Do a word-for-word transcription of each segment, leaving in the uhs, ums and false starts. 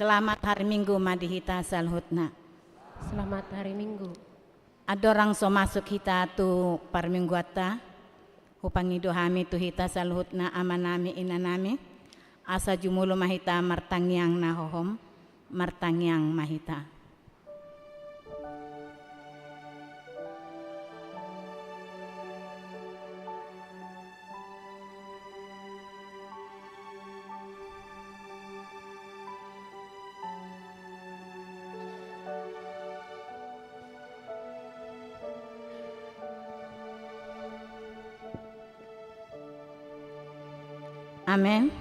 Selamat hari Minggu ma di hita saluhutna. Selamat hari Minggu. Andorang so masuk hita tu parmingguanta, hupangido hami tu hita saluhutna amanami inanami, asa jumolo ma hita martangiang na hohom, martangiang ma hita. Amen.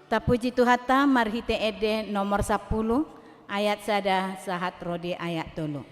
Tapuji Tuhanta marhite ende nomor sampulu, ayat sada sahat ro di ayat tolu.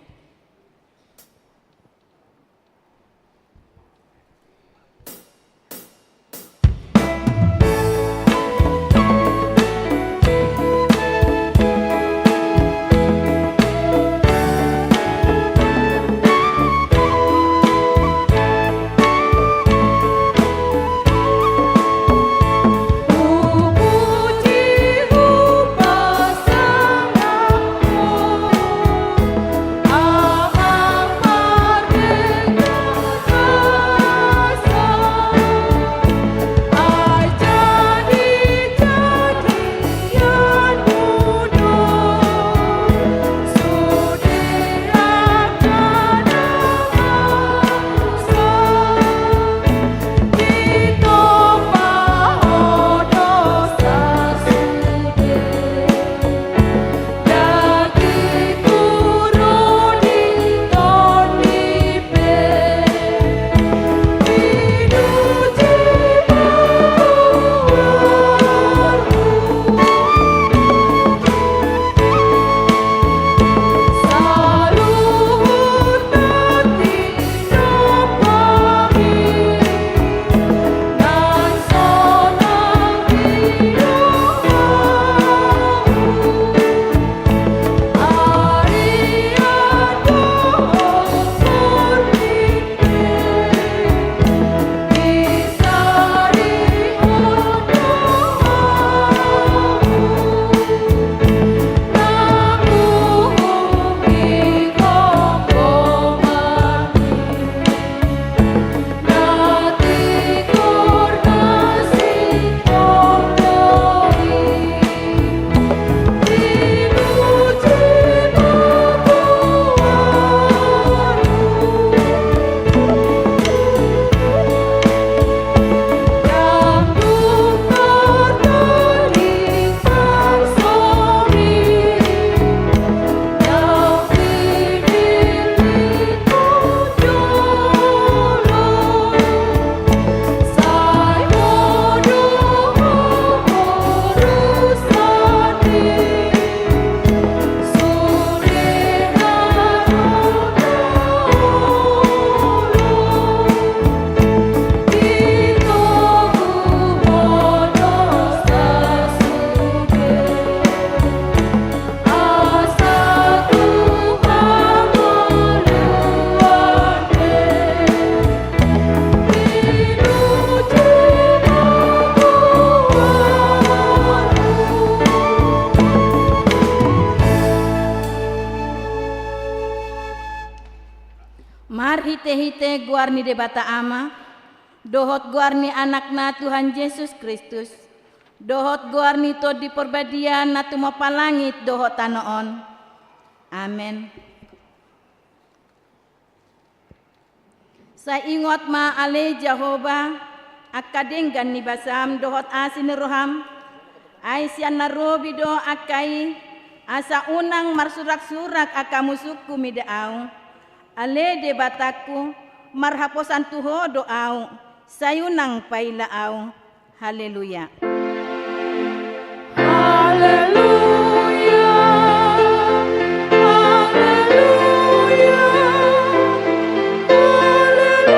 Marhitehite goar ni Debata Ama, dohot goar ni Anakna Tuhan Jesus Kristus, dohot goar ni Tondi Parbadia na tumompa langit dohot tano on. Amen. Sai ingot ma ale Jahowa, angka denggan ni basam dohot asi ni roham, ai sian na robi do angka i, asa unang marsuraksurak angka musungku mida ahu. Ale Debatangku, marhaposan tu Ho do ahu, sai unang paila ahu. Haleluya. Haleluya. Haleluya. Haleluya.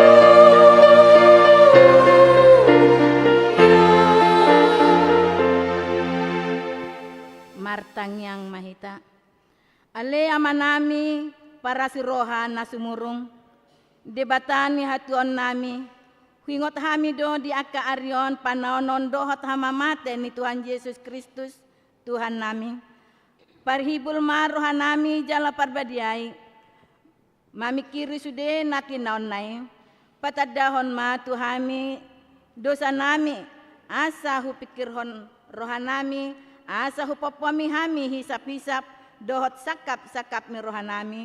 Martangiang ma hita. Ale Amanami, parasi roha na sumurung, Debata ni hatuaonnami, Huingot hami do di angka ari on panaonon dohot hamamate ni Tuhan Jesus Kristus, Tuhannami. Parhibul ma rohanami jala parbadiai mamingkiri sude na tinaonna i. Patandahon ma tu hami dosanami, asa hupingkirhon rohanami, asa hupompomi hami hisap-hisap dohot sangkap-sangkap ni rohanami,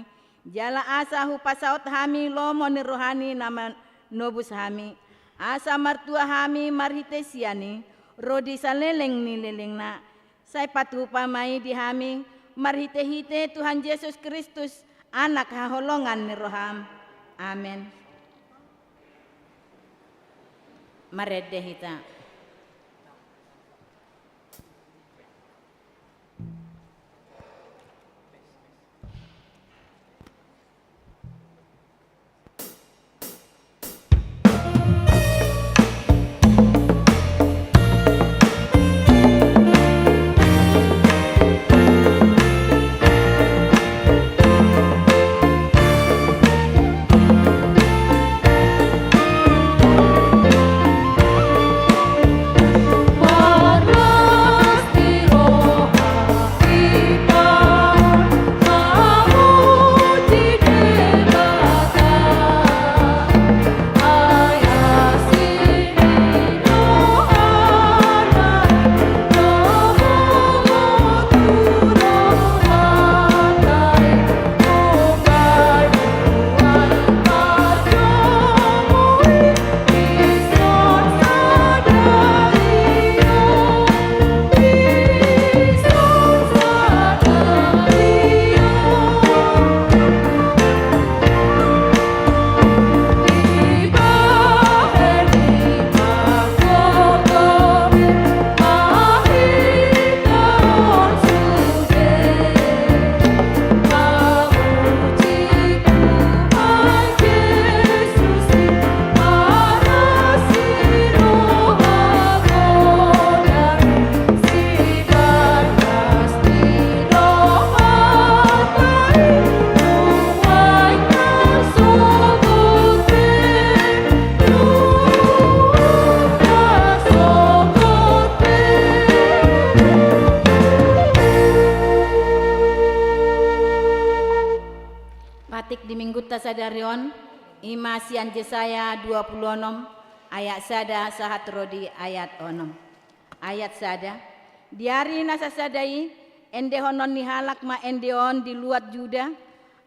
jala asa hupasaut hami lomo ni roha ni na manobus hami, asa martua hami marhite sian i, ro di saleleng ni lelengna. Sai patupa ma i di hami, marhite-hite Tuhan Jesus Kristus, Anak haholongan ni roham. Amen. Marende hita. Patik di Minggunta sadari on, i ma sian Jesaya dua pulu onom, ayat sada sahat ro di ayat onom. Ayat sada. Di ari na sasada i, endehonon ni halak ma ende on di luat Juda,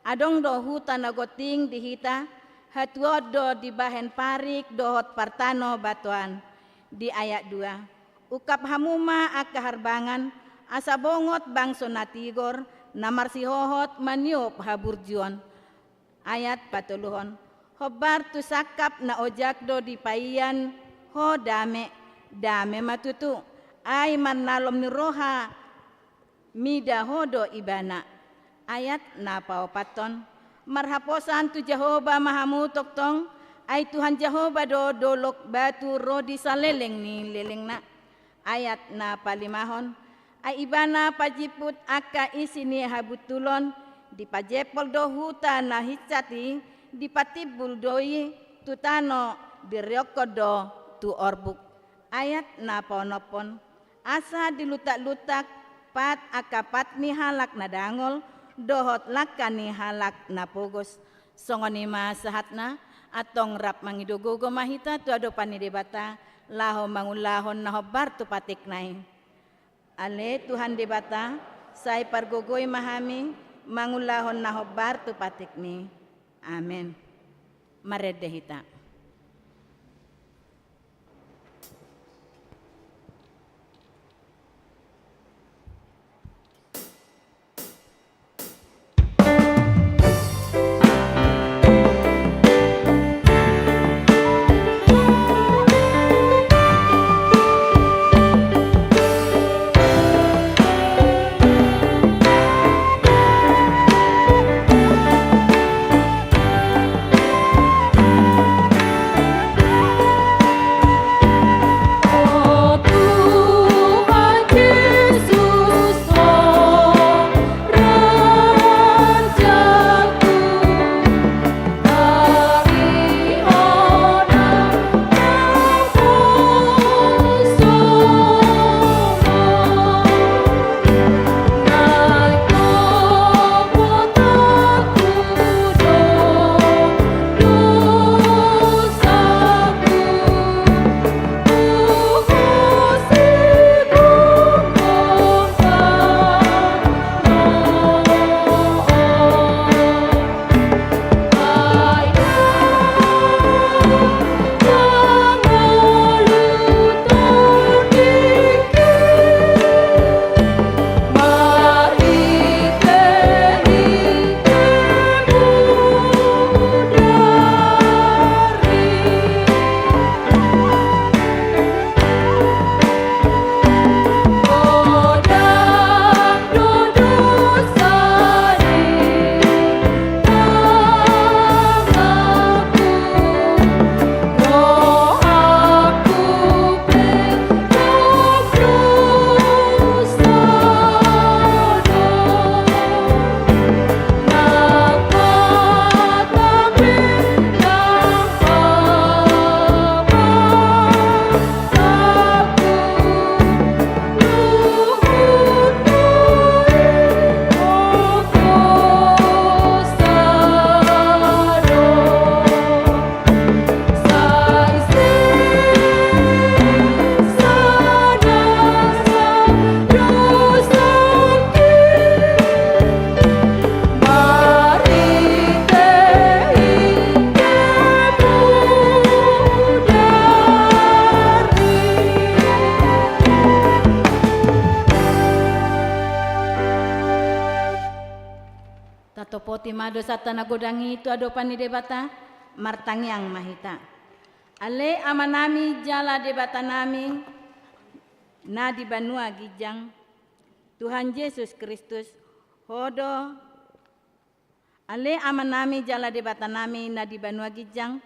adong do huta na gonting di hita, hatuaon do dibahen parik dohot partanobatoan. Di ayat dua. Ungkap hamu ma angka harbangan, asa bongot bangso na tigor, na marsihohot maniop haburjuon. Ayat patoluhon. Hombar tu sangkap na ojak do dipaian ho dame, dame ma tutu, ai marnalom ni roha mida ho do ibana. Ayat na paopathon. Marhaposan tu Jahowa ma hamu tongtong, ai Tuhan Jahowa do dolok batu ro di saleleng ni lelengna. Ayat na palimahon. Ai ibana pajimput angka isi ni habuntulon, dipajempol do huta na hinsat i, dipatimbul do i tu tano, direokkon do tu orbuk. Ayat na paonomhon. Asa diluntak-luntak pat angka pat ni halak na dangol, dohot langka ni halak na pogos. Songon i ma sahatna, antong rap mangido gogo ma hita tu adopan ni Debata, laho mangulahon na hombar tu patikna i. Ale Tuhan Debata, sai pargogoi ma hami, mangulahon na hombar tu patikmi. Amen. Marende hita. Topoti ma dosanta na godang i tu adopan ni Debata, martangiang ma hita. Ale Amanami jala Debatanami na di banua ginjang, Tuhan Jesus Kristus, Ho do, ale Amanami jala Debatanami na di banua ginjang,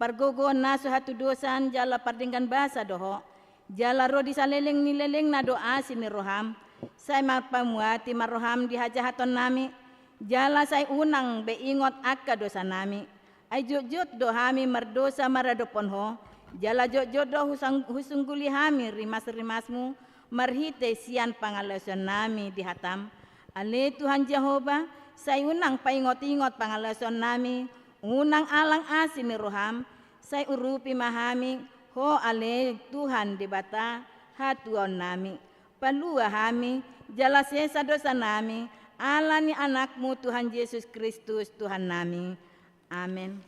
pargogo na so hatudosan jala pardenggan basa do Ho, jala ro di saleleng ni lelengna do asi ni roham, sai marpamuati ma roham di hajahatonnami, jala sai unang be ingot angka dosanami. Ai jotjot do hami mardosa maradophon Ho, jala jotjot do husang-, husungguli hami rimasrimasmu marhite sian pangalaosionnami di hatam. Ale Tuhan Jahowa, sai unang paingotingot pangalaosionnami, unang alang asi ni roham, sai urupi ma hami Ho ale Tuhan Debata hatuaonnami. Palua hami, jala sesa dosanami, ala ni Anakmu Tuhan Jesus Kristus Tuhannami. Amen.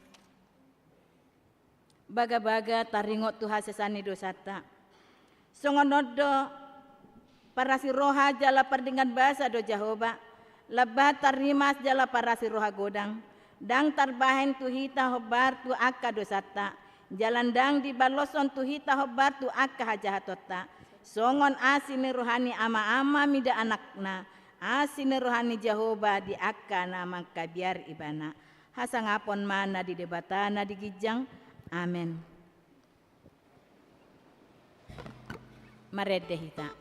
Bagabaga taringot tu hasesaan ni dosanta. Songon on do parasi roha jala pardenggan basa do Jahowa, lambat tarrimas jala parasi roha godang, ndang tarbahen tu hita hombar tu angka dosanta, jala ndang dibaloshon tu hita hombar tu angka hajahatonta. Songon asi ni roha ni Ama-Ama mida Anakna, asi ni roha ni Jahowa di angka na mangkabiar Ibana. Hasangapon ma na di Debata na di ginjang. Amen. Marende hita.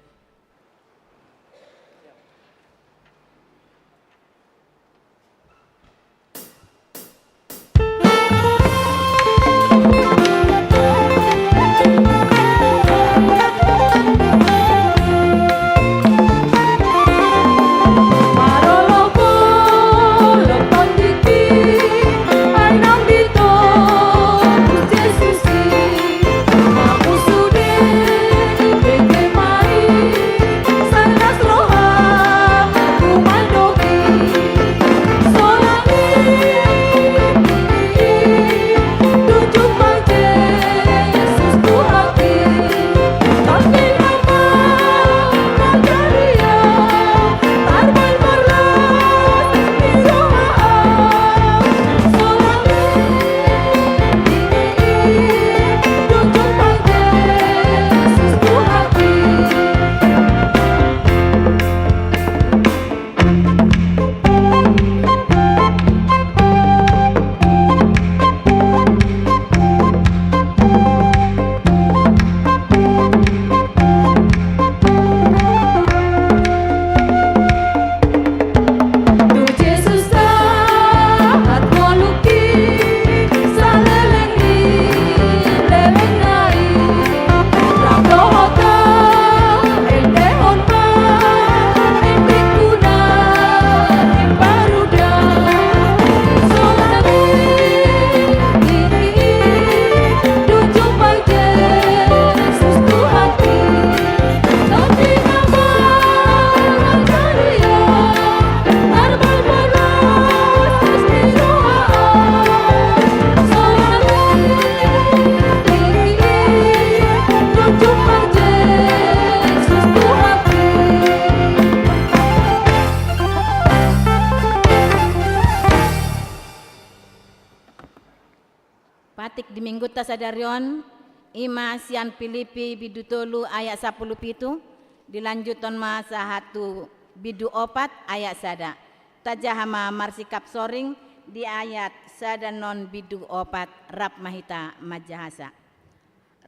Patik di minggunta sadari on, i ma sian Pilippi bindu tolu ayat sampulu pitu, dilanjuthon ma sahat tu bindu opat ayat sada. Tajaha ma marsikap soring di ayat sada non bindu opat, rap ma hita manjahasa.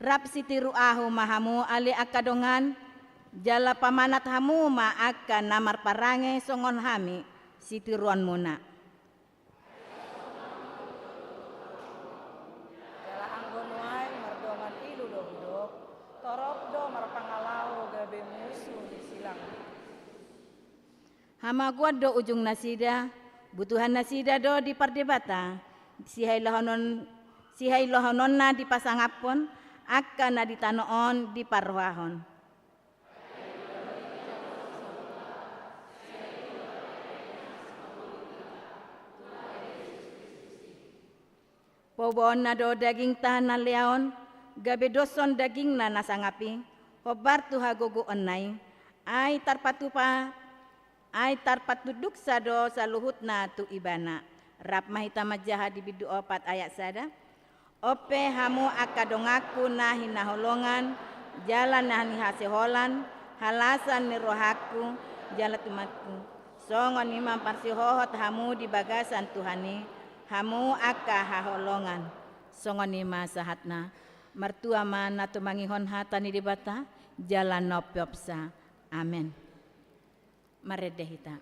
Rap sitiru ahu ma hamu ale angka dongan, jala pamanat hamu ma angka na marparange songon hami sitiruonmuna. Jala anggo nuaeng mardongan ilu do hudok, torop do marpangalaho gabe musu ni silang. Hamagoan do ujung nasida, butuhan nasida do dipardebata, sihailahonon, sihailahonon na dipasangaphon, angka na di tano on diparrohahon. Paubaonna do dagingta na leaon, gabe doshon dagingna na sangap i, hombar tu hagogoonna i, ai tarpatupa Ai tarpatunduksa do saluhutna tu Ibana. Rap ma hita manjaha di bindu opat ayat sada. On pe hamu angka donganku na hinaholongan, jala na nihaseholan, halasan ni rohangku, jala tumanku. Songon i ma parsihohot hamu di bagasan Tuhan i, hamu angka haholongan. Songon i ma sahatna, martua ma na tumangihon hata ni Debata, jala na umpeopsa. Amen. Marende hita.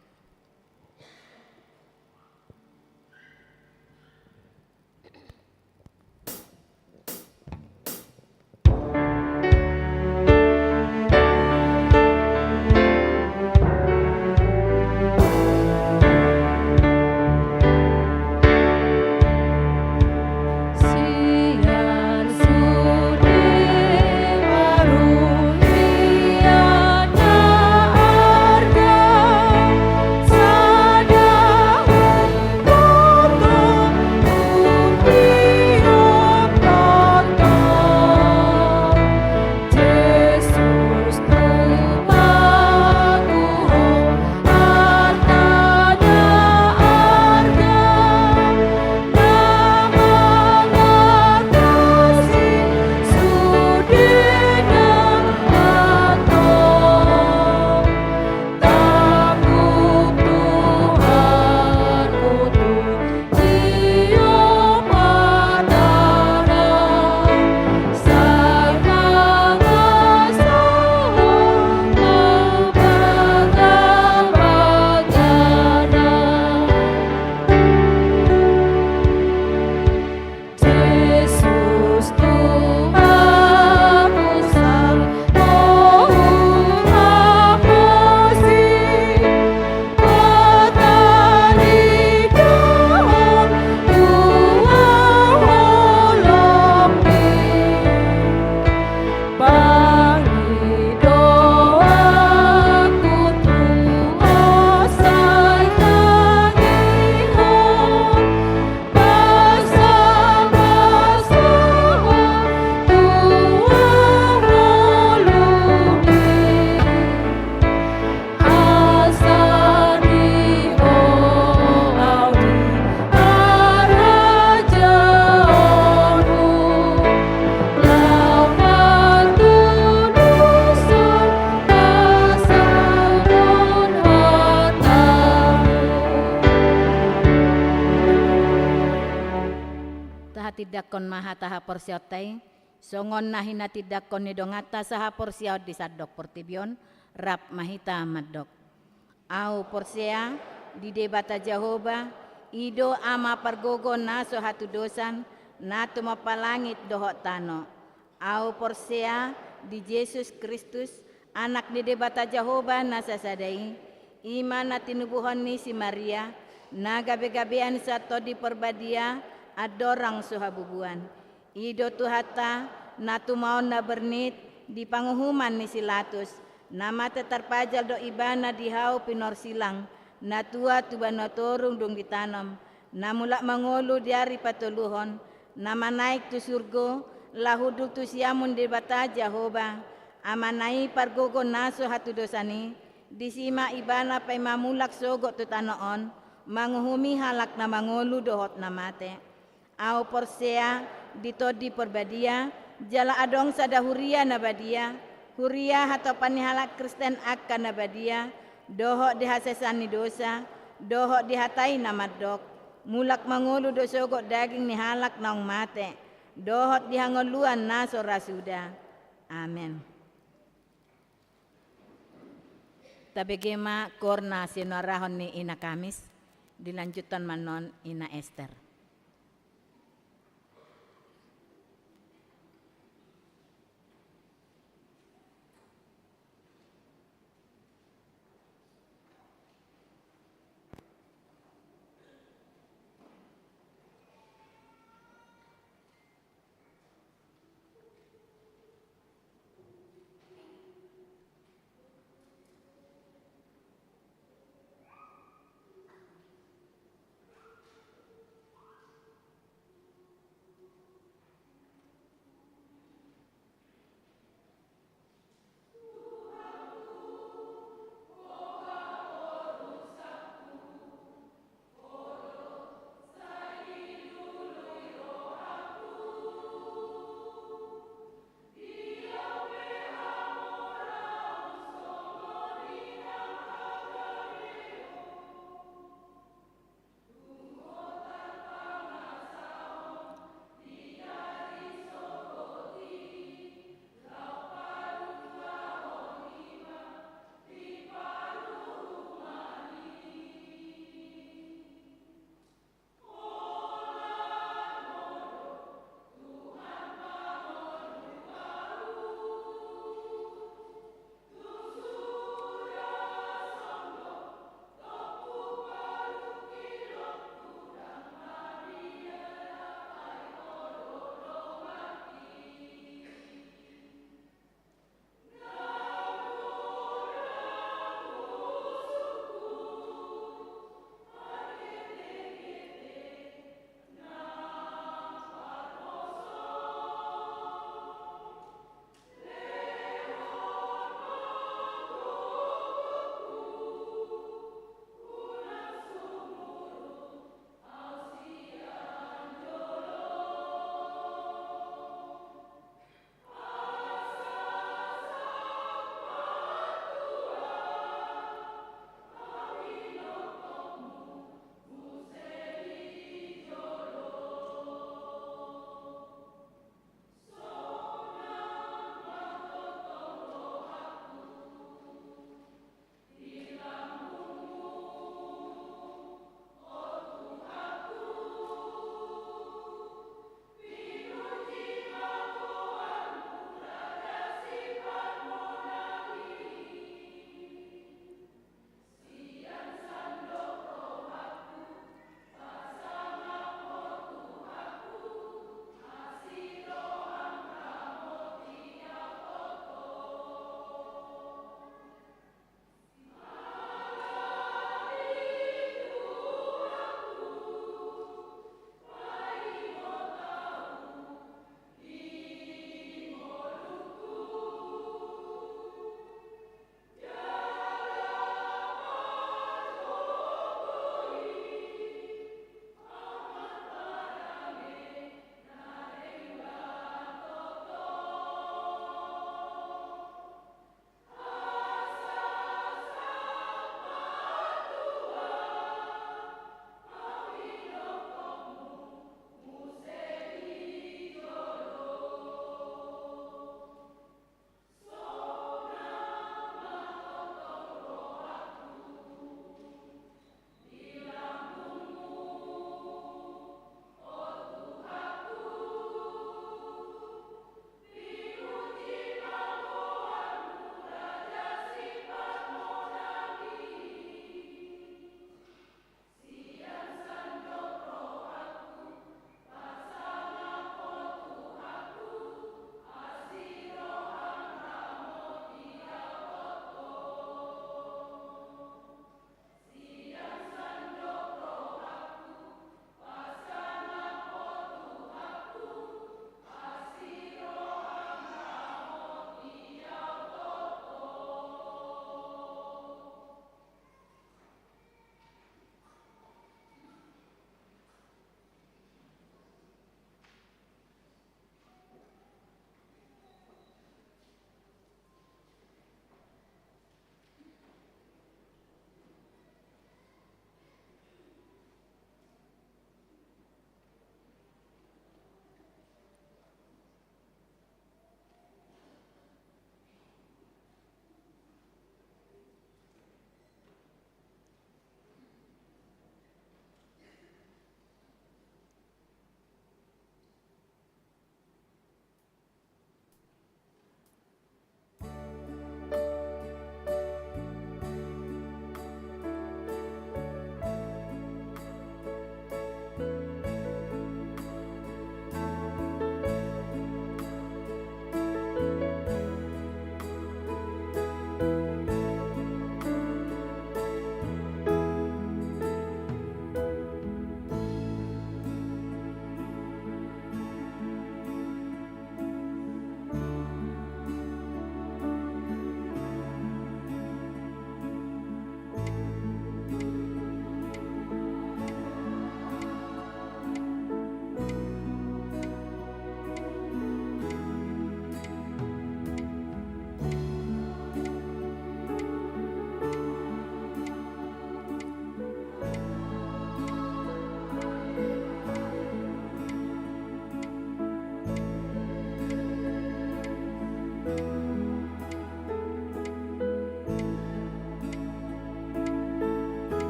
Tahatindangkon ma hata haporseaonta i, songon na hinatindangkon ni donganta sahaporseaon di sandok portibi on, rap ma hita mandok. Ahu porsea di Debata Jahowa, i do Ama pargogo na so hatudosan, na tumompa langit dohot tano. Ahu porsea di Jesus Kristus, Anak ni Debata Jahowa na sasada i, i ma na tinubuhon ni si Maria, na gabegabean sian Tondi Porbadia, andorang so habubuan. I do Tuhanta, na tumaon na bernit di panguhuman ni si Latus, na mate tarpajal do Ibana di hau pinorsilang, na tua tu banua toru dung ditanom, na mulak mangolu di ari patoluhon, na manaek tu surgo, laho hundul tu siamun Debata Jahowa, Amana i pargogo na so hatudosan i, disi ma Ibana paima mulak sogot tu tano on, manguhumi halak na mangolu dohot na mate. Ahu porsea di Tondi Porbadia, jala adong sada huria na badia, huria hatopan ni halak Kristen angka na badia, dohot di hasesaan ni dosa, dohot di hata i na mandok, mulak mangolu do sogot daging ni halak naung mate, dohot di hangoluan na so ra suda. Amen. Tabege ma koor na sinuarahon ni Ina Kamis, dilanjuthon ma annon Ina Ester.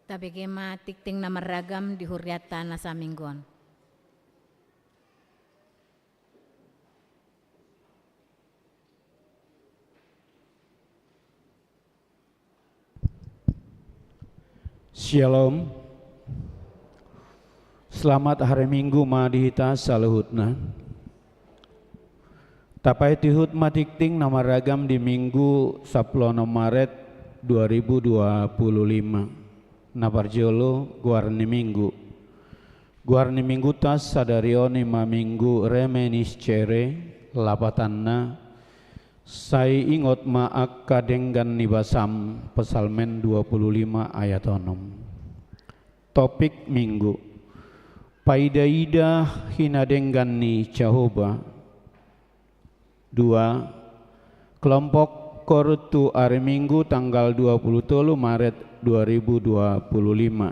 Tabege ma tingting na marragam di hurianta na saminggu on. Syalom. Selamat hari Minggu ma di hita saluhutna. Tapaihut-ihut ma tingting na marragam di Minggu sampulu onom Maret dua ribu dua puluh lima. Na parjolo, goar ni Minggu. Goar ni Mingguta sadari on i ma Minggu Reminiscere, lapatanna, sai ingot ma angka denggan ni basam, Psalmen dua puluh lima ayat onom. Topik Minggu: Paida-ida hinadenggan ni Jahowa. Dua, kelompok koor tu ari Minggu tanggal dua puluh tolu Maret dua ribu dua puluh lima.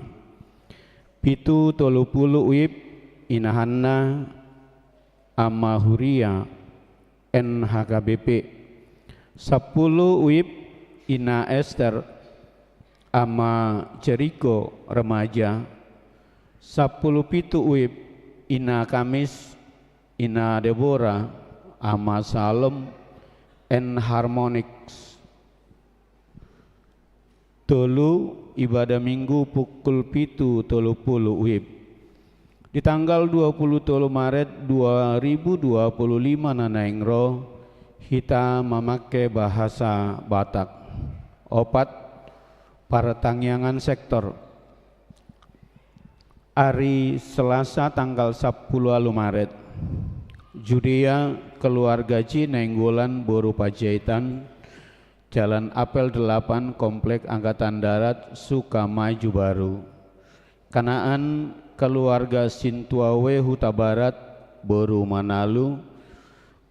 Pitu tolu pulu uip, inahanna Ama Huria, N H K B P. Sampulu uip, Ina Ester, Ama Jeriko, remaja. Sampulu pitu uip, Ina Kamis, Ina Debora, Ama Salom, N Harmonics. Tolu, ibadah Minggu pukul pitu tolu pulu uip. Di tanggal dua puluh tolu Maret dua ribu dua puluh lima na naeng ro, hita mamangke bahasa Batak. Opat, partangiangan sektor. Ari Selasa tanggal sampulu ualu Maret, Judea, keluarga J Nainggolan boru Panjaitan, Jalan Apel delapan, Komplek Angkatan Darat, Sukama, Jubaru. Kanaan, keluarga Sintuawe Hutabarat boru Manalu,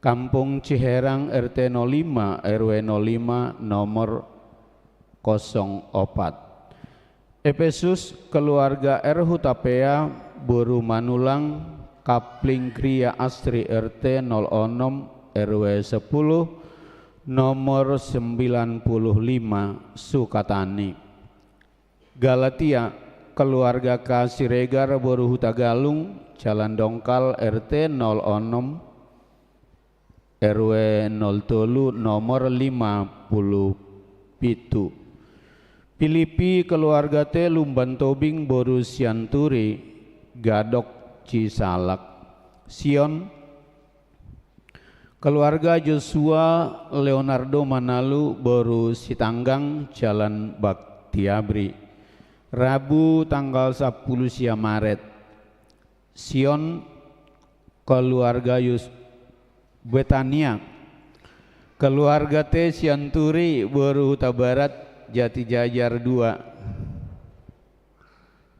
Kampung Ciherang, R T nol lima, R W nol lima, nomor kosong opat. Epesus, keluarga R Hutapea boru Manulang, Kapling Gria Astri, R T nol onom, R W sepuluh, nomor sembilan puluh lima, Sukatani. Galatia, keluarga K Siregar boru Hutagalung, Jalan Dongkal, R T nol onom, R W nol tolu, nomor lima puluh pitu. Pilipi, keluarga T Lumban Tobing boru Sianturi, Gadok, Cisalak. Sion, keluarga Joshua Leonardo Manalu boru Sitanggang, Jalan Baktiabri. Rabu tanggal sampulu sia Maret. Sion, keluarga Yus-, Betania, keluarga T Sianturi boru Hutabarat, Jatijajar dua.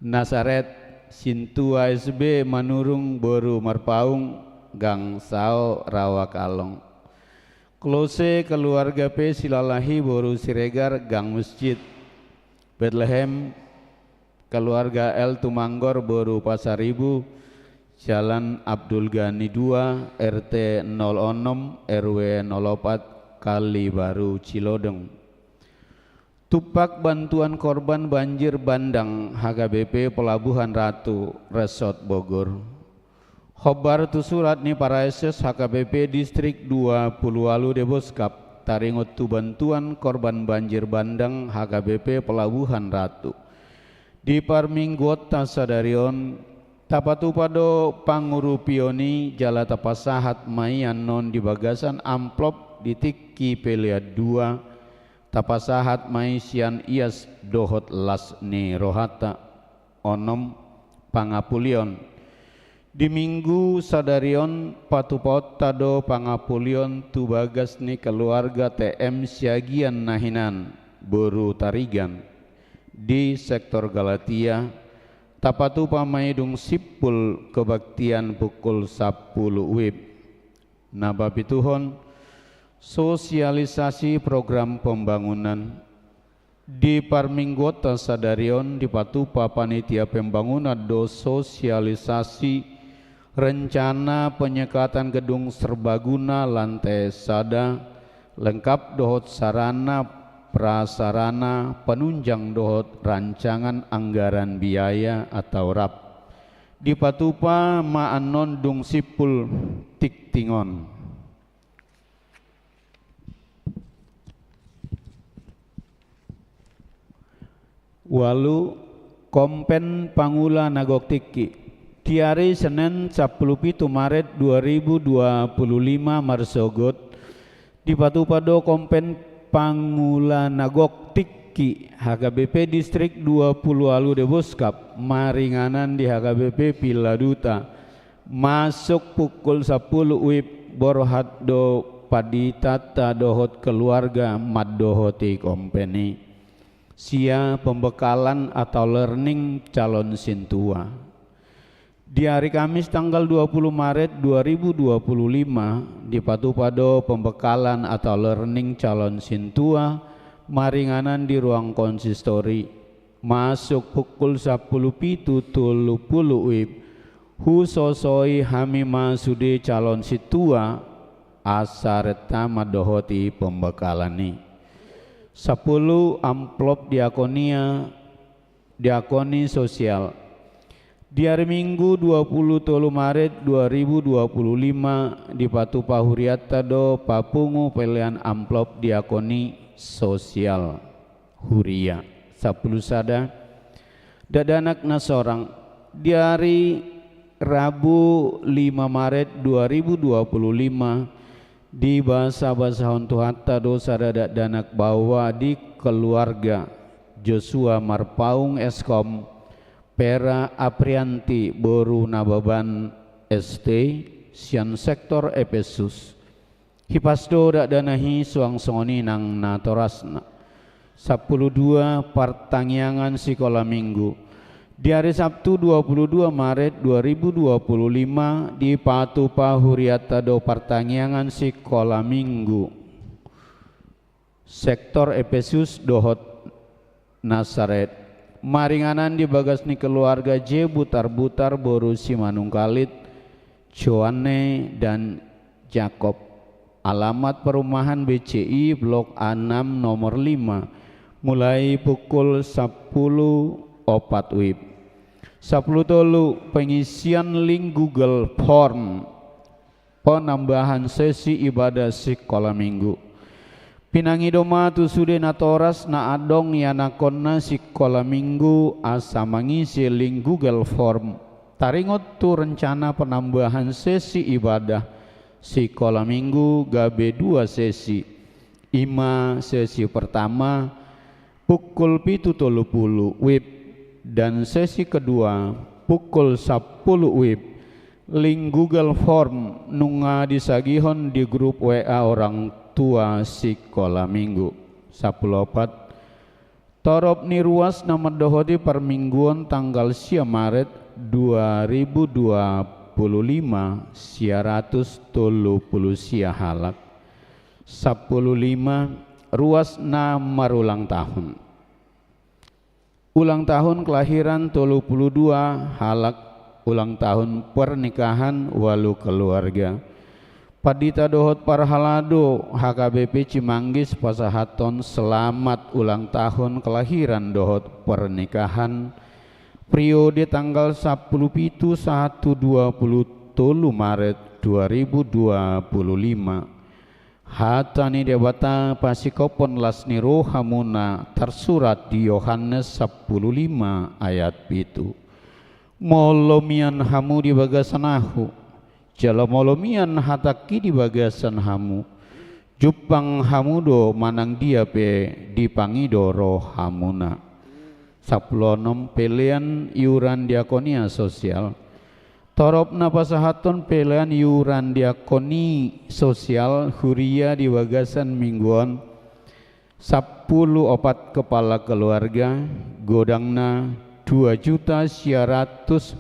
Nasaret, Sintua S B Manurung boru Marpaung, Gang Sao, Rawa Kalong. Klose keluarga P Silalahi boru Siregar, Gang Mesjid. Betlehem, keluarga L Tumanggor boru Pasaribu, Jalan Abdul Ghani dua, R T nol onom, R W nol opat, Kalibaru, Cilodong. Tumpak bantuan korban banjir bandang, H K B P Pelabuhan Ratu, Resort Bogor. Hombar tu surat ni Paraeses H K B P Distrik dua pulu ualu Deboskap, taringot tu bantuan korban banjir bandang, H K B P Pelabuhan Ratu. Di parmingguonta sadari on, tapatupa do pangurupion i jala tapasahat ma i annon di bagasan amplop di tingki pelean dua, tapasahat ma i sian ias dohot las ni rohanta. Onom, pangapulion. Di minggu sadari on patupaonta do pangapulion tu bagas ni keluarga T M Siagian na hinan, boru Tarigan, di sektor Galatia, tapatupa ma i dung simpul kebaktian pukul sampulu wib. Na papituhon, sosialisasi program pembangunan. Di parmingguonta sadari on dipatupa panitia pembangunan do sosialisasi rencana penyekatan gedung serbaguna lantai sada, lengkap dohot sarana prasarana penunjang dohot rancangan anggaran biaya atau rap. Dipatupa ma annon dung simpul tingting on. Ualu, kompen pangula na gok tingki. Di ari Senen sampulu pitu Maret dua ribu dua pulu lima marsogot, dipatupa do kompen pangula na gok tingki H K B P Distrik dua pulu ualu Deboskap, maringanan di H K B P Villa Duta. Masuk pukul sampulu wib, borhat do panditanta dohot keluarga mandohoti kompen i. Sia pembekalan atau learning calon sintua. Di ari Kamis tanggal dua pulu Maret dua ribu dua pulu lima, dipatupa do pembekalan atau learning calon sintua, maringanan di ruang konsistori. Masuk pukul sampulu pitu tolu pulu wib, husosoi hami ma sude calon sintua, asa renta mandohoti pembekalan i. Sampulu, amplop diakonia, diakoni sosial. Di ari Minggu dua pulu tolu Maret dua ribu dua pulu lima, dipatupa hurianta do papungu pelean amplop diakoni sosial huria. Sampulu sada, dakdanak na sorang. Di ari Rabu lima Maret dua ribu dua pulu lima, dibasabasahon Tuhanta do sada dakdanak baoa di keluarga Joshua Marpaung S Kom, Vera Aprianti boru Nababan S T, sian sektor Epesus. Hipas do dakdanak i suang songon i nang natorasna. Sampulu dua, partangiangan sikola Minggu. Di ari Sabtu dua pulu dua Maret dua ribu dua pulu lima, dipatupa hurianta do partangiangan sikola Minggu sektor Epesus dohot Nasaret, maringanan di bagas ni keluarga J Butarbutar boru Simanungkalit, Joanne dan Jakob. Alamat perumahan B C I, Blok A enam, nomor lima, mulai pukul sampulu opat wib. Sampulu tolu, pengisian link Google Form penambahan sesi ibadah sikola Minggu. Pinangido ma tu sude natoras na adong ianakhonna sikola Minggu asa mangisi link Google Form taringot tu rencana penambahan sesi ibadah sikola Minggu gabe dua sesi. I ma sesi pertama pukul pitu tolu pulu wib, dan sesi kedua pukul sampulu wib. Link Google Form nunga disagihon di grup W A orang tua sikola Minggu. Sampulu opat, Torop ni ruas na mandohoti parmingguon tanggal sia Maret dua ribu dua puluh lima, sia ratus tolu puluh sia halak. Sampulu lima ruas na marulang tahun. Ulang tahun kelahiran tolu puluh dua halak, ulang tahun pernikahan ualu keluarga. Pandita dohot parhalado H K B P Cimanggis pasahathon selamat ulang tahun kelahiran dohot pernikahan, periode tanggal sampulu pitu sahat tu dua puluh tolu Maret dua ribu dua puluh lima. Hata ni Debata pasingkophon las ni rohamuna tarsurat di Yohanes sampulu lima ayat pitu. Molo mian hamu di bagasan ahu, jala molo mian hatangki di bagasan hamu, jumpang hamu do manang dia pe dipangido rohamuna. Sampulu onom, pelean iuran diakonia sosial. Torop na pasahathon pelean iuran diakoni sosial huria di bagasan minggu on, sampulu opat kepala keluarga, godangna dua juta sia ratus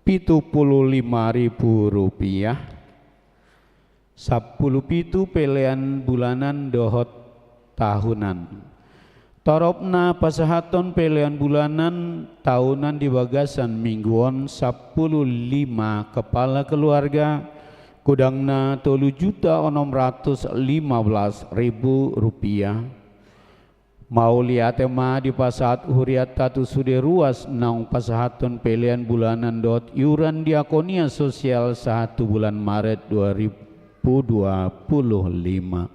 pitu puluh lima ribu rupiah. Sampulu pitu pelean bulanan dohot tahunan. Torop na pasahathon pelean bulanan tahunan di bagasan minggu on sampulu lima kepala keluarga, godangna tolu juta onom ratus lima belas ribu rupiah. Mauliate ma dipasahat hurianta tu sude ruas naung pasahathon pelean bulanan dohot iuran diakonia sosial sahat tu bulan Maret dua ribu dua puluh lima.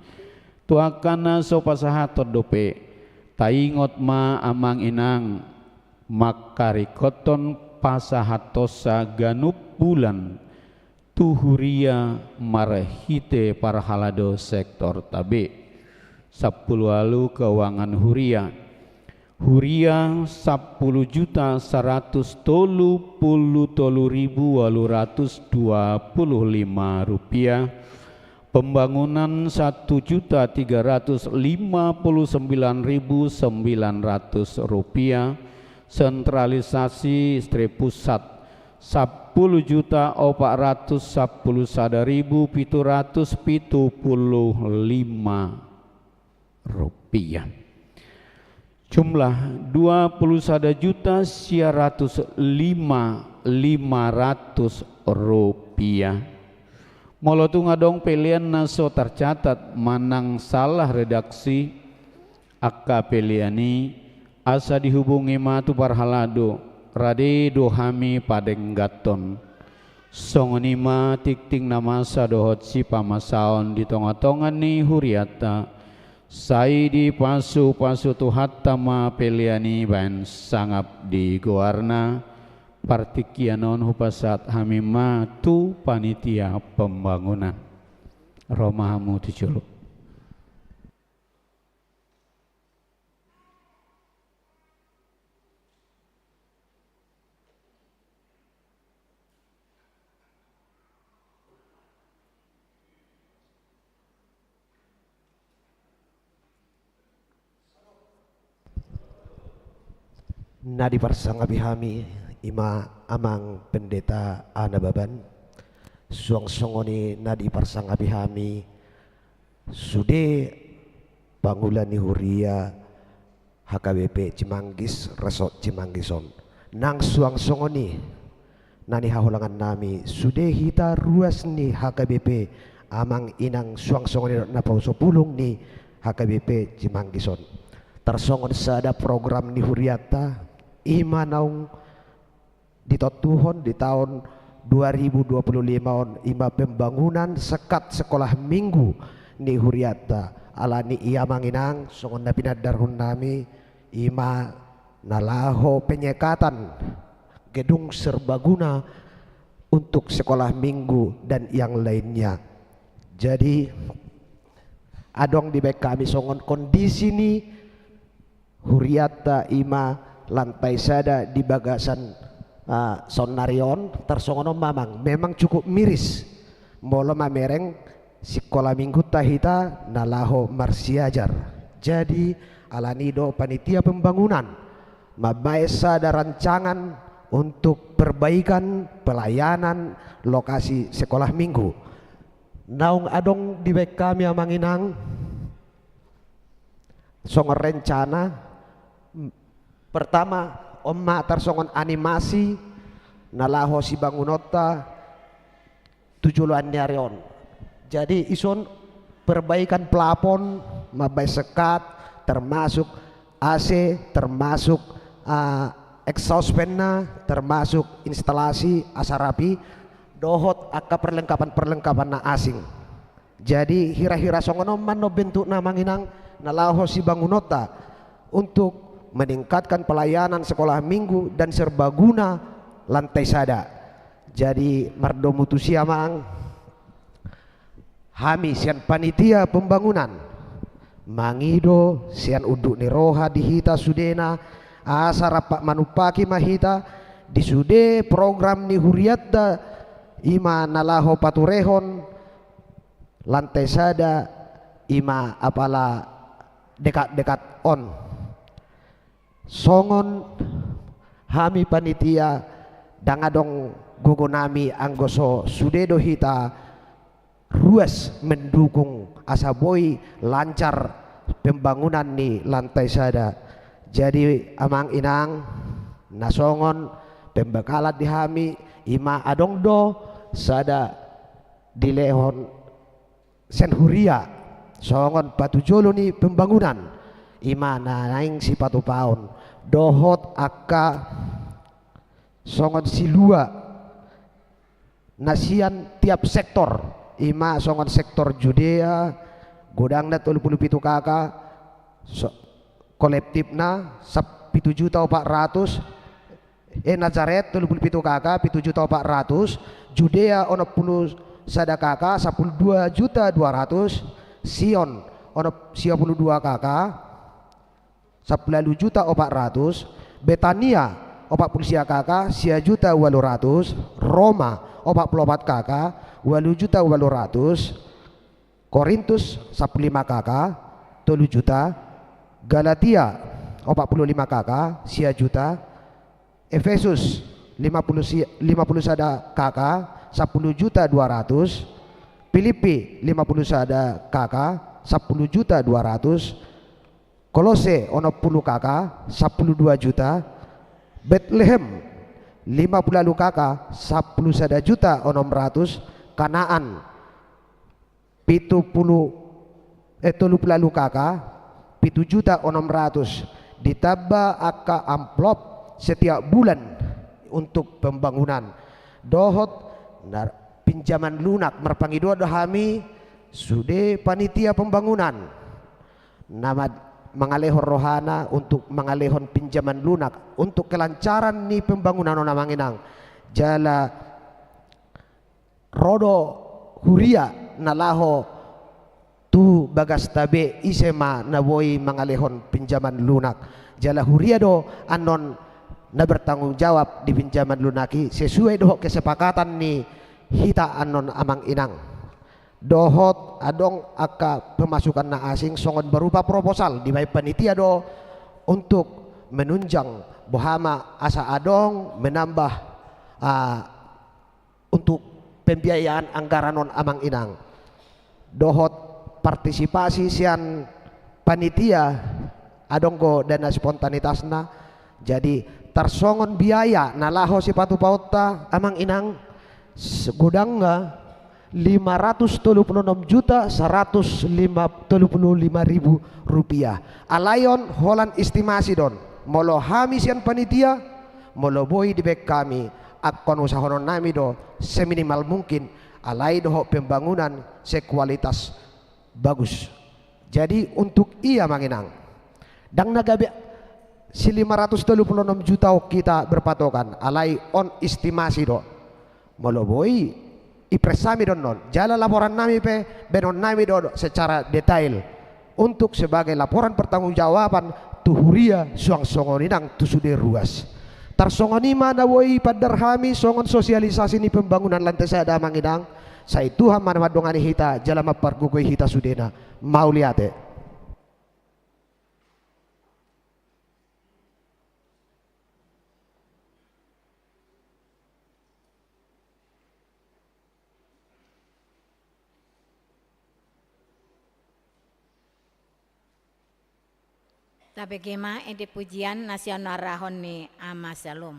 Tu angka na so pasahathon dope, taingot ma amang inang, mangkaringkothon pasahathonsa ganup bulan tu huria marhite parhalado sektorta be. Sampulu ualu keuangan huria. Huria sampulu juta saratus tolu puluh tolu ribu ualu ratus dua puluh lima rupiah. Pembangunan satu juta tiga ratus lima puluh sembilan ribu sembilan ratus rupiah. Sentralisasi istri pusat sampulu juta opat ratus sampulu sada ribu pitu ratus pitu puluh lima rupiah. Jumlah dua puluh sada juta sia ratus lima lima ratus rupiah. Molo tung adong pelean na so tarcatat manang salah redaksi angka pelean i, asa dihubungi ma tu parhalado, rade do hami padengganhon. Songon i ma tingting na masa dohot sipamasaon di tongatonga ni hurianta. Sai dipasupasu Tuhanta ma pelean i bahen sangap di goarna. Partingkian on hupasahat hami ma tu panitia pembangunan. Ro ma hamu tu jolo. Na diparsangapi hami, i ma Amang Pendeta Anababan, suang songon i na diparsangapi hami, sude pangula ni huria H K B P Cimanggis, Resort Cimanggis on. Nang suang songon i, na nihaholangannami, sude hita ruas ni H K B P, amang inang suang songon i dohot naposobulung ni H K B P Cimanggis on. Tarsongon sada program ni hurianta, i ma naung ditontuhon di taon dua ribu dua puluh lima on, i ma pembangunan sekat sekolah minggu ni hurianta. Alani i amang inang, songon na pinaandarhonnami, i ma na laho penyekatan gedung serbaguna untuk sekolah minggu dan yang lainnya. Jadi, adong dibaen hami songon kondisi ni hurianta, i ma lantai sada di bagasan, ah, saonnari on, tarsongon on ma amang, memang cukup miris. Molo mamereng sikola minggunta hita na laho marsiajar. Jadi, Alani do panitia pembangunan mambaen sada rancangan untuk perbaikan pelayanan lokasi sekolah minggu. Naung adong dibaen hami, amang inang, songon rencana, m-, pertama, on ma tarsongon animasi na laho sibangunonta tu joloan ni ari on. Jadi, ison perbaikan plafon, mambaen sekat, termasuk A C, termasuk, ah, exhaust fan-na, termasuk instalasi asa rapi, dohot angka perlengkapan-perlengkapan na asing. Jadi, hira-hira songon on ma annon bentukna, amang inang, na laho sibangunonta untuk meningkatkan pelayanan sekolah minggu dan serbaguna lantai sada. Jadi, mardomu tusi, amang, hami sian panitia pembangunan mangido sian unduk ni roha di hita sudena, asa rap manumpahi ma hita di sude program ni hurianta, i ma na laho paturehon lantai sada, i ma apala dekat-dekat on. Songon hami panitia, ndang adong gogonami anggo so sude do hita ruas mendukung asa boi lancar pembangunan ni lantai sada. Jadi, amang inang, na songon pembekalan di hami, i ma adong do sada dilehon sian huria songon patujolo ni pembangunan, i ma na naeng sipatupaon, dohot angka songon silua na sian tiap sektor, i ma songon sektor Judea, godangna tolu pulu pitu K K, so-, kolektifna sap-, pitu juta opat ratus, eh, Nazaret tolu pulu pitu K K, pitu juta opat ratus, Judea onom pulu sada K K, sampulu dua juta dua ratus, Sion onom, sia pulu dua K K, sampulu ualu juta opat ratus, Betania opat pulu sia K K, sia juta ualu ratus, Roma opat pulu opat K K, ualu juta ualu ratus, Korintus sampulu lima K K, tolu juta, Galatia opat pulu lima K K, sia juta, Efesus lima pulu si-, lima pulu sada K K, sampulu juta dua ratus, Filipi lima pulu sada K K, sampulu juta dua ratus, Kolose onom pulu K K, sampulu dua juta, Betlehem lima pulu ualu K K, sampulu sada juta onom ratus, Kanaan pitu pulu, eh, tolu pulu ualu K K, pitu juta onom ratus, ditamba angka amplop setiap bulan untuk pembangunan. Dohot na pinjaman lunak, marpangidoan do hami sude panitia pembangunan na ma-, mangalehon rohana untuk mangalehon pinjaman lunak untuk kelancaran ni pembangunan on, amang inang. Jala ro do huria na laho tu bagasta be, ise ma na boi mangalehon pinjaman lunak. Jala huria do annon na bertanggung jawab di pinjaman lunak i, sesuai dohot kesepakatan ni hita annon, amang inang. Dohot adong angka pemasukan na asing songon berupa proposal, dibaen panitia do untuk menunjang boha ma asa adong menambah, ah, untuk pembiayaan anggaran on, amang inang. Dohot partisipasi sian panitia, adong do dana spontanitasna. Jadi, tarsongon biaya na laho sipatupaonta, amang inang, s-, godangna lima ratus tolu pulu onom juta saratus lima, tolu pulu lima ribu rupiah. Alai on holan estimasi do on. Molo hami sian panitia, molo boi dibaen hami, angkon usahonon nami do seminimal mungkin, alai dohot pembangunan sekualitas bagus. Jadi, untuk i, amang inang, ndang na gabe si lima ratus tolu pulu onom juta on hita berpatokan, alai on estimasi do. Molo boi, ipress hami do annon. Jala laporan nami pe, baenon nami do secara detail. Untuk sebagai laporan pertanggungjawaban tu huria suang songon i nang tu sude ruas. Tarsongon i ma na boi pandar hami songon sosialisasi ni pembangunan lantai sada, amang inang. Sai Tuhan ma na mandongani hita, jala mampargogoi hita sudena. Mauliate. Tabege ma ende pujian na sian arahon ni Ama Salom.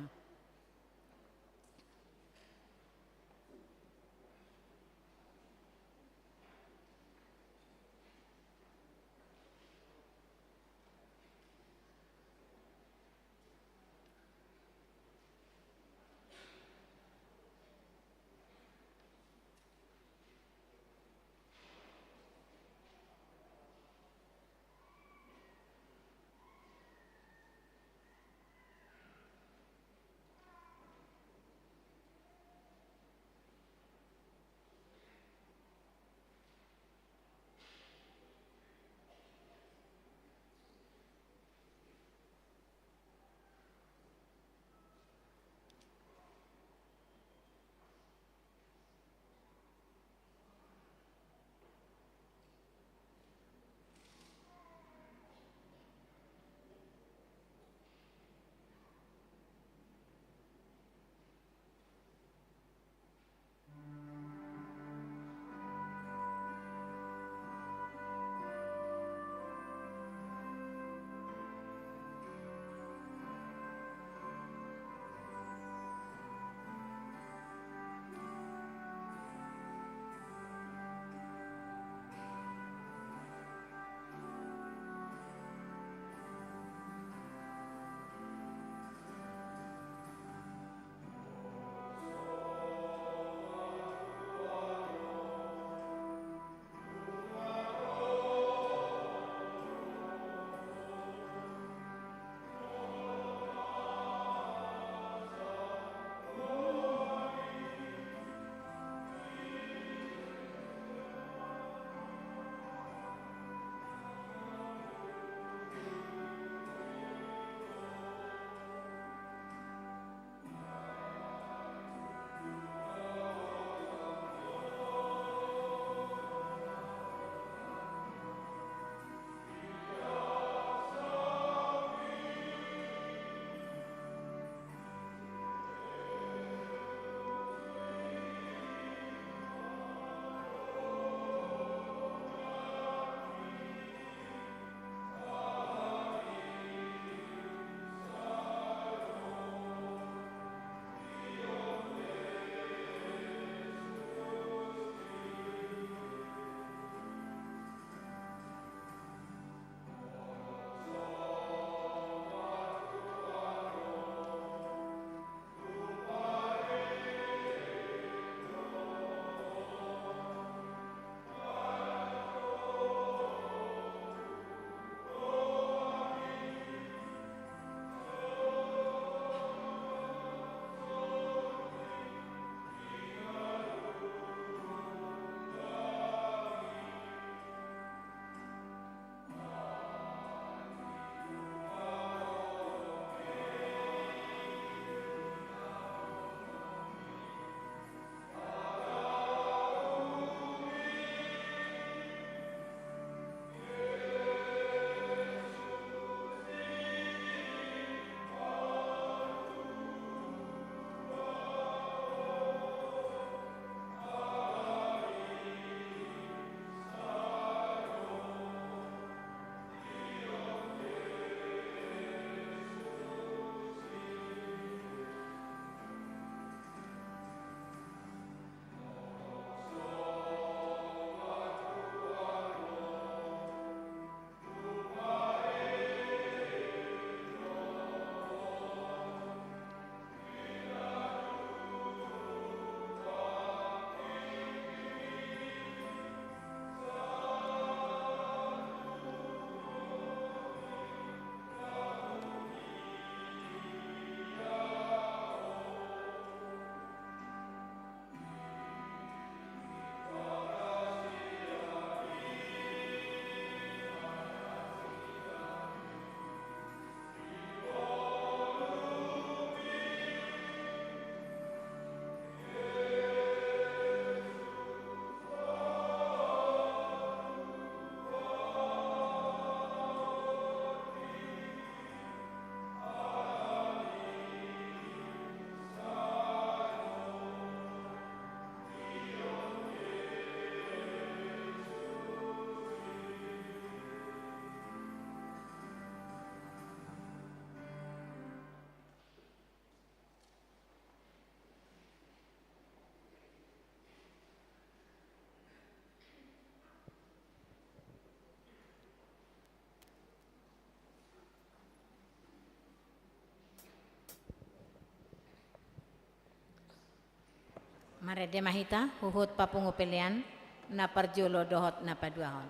Marende ma hita huhut papungu pelean na parjolo dohot na paduahon.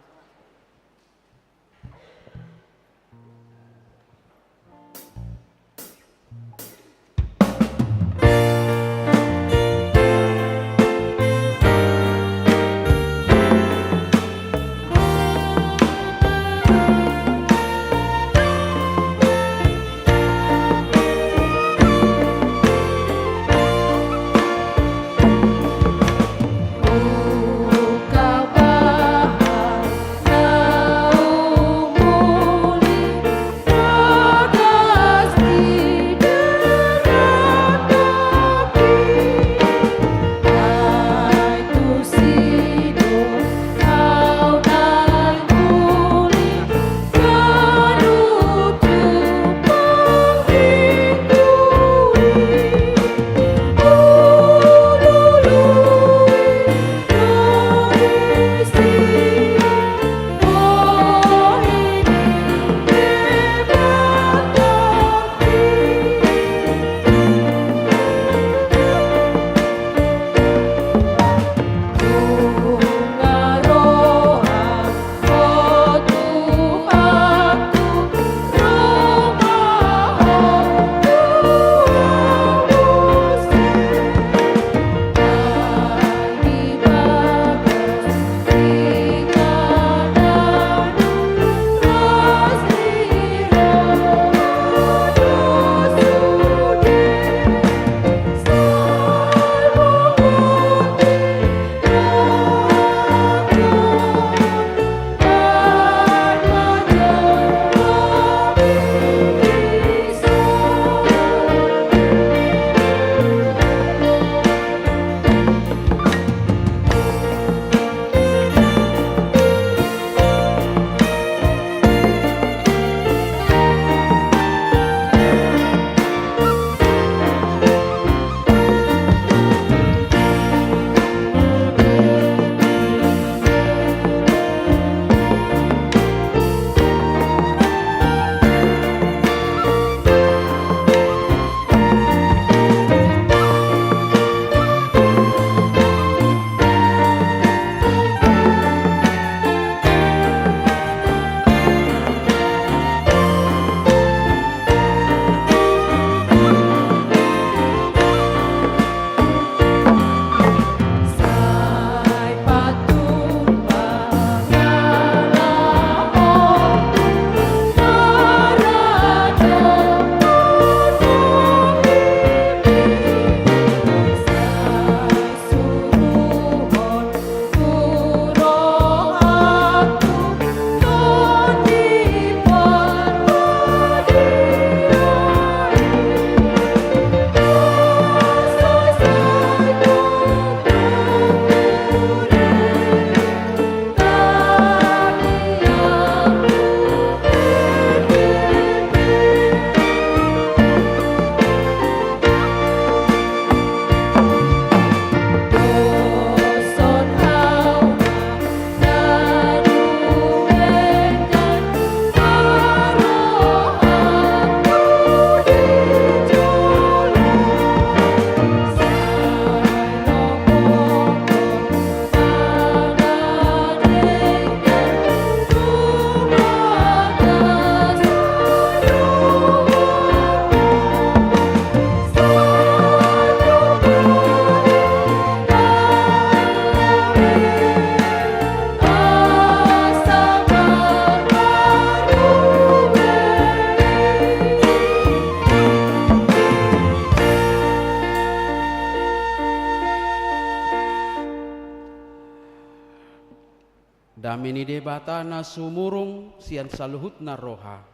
Dame ni Debata na sumurung sian saluhutna roha,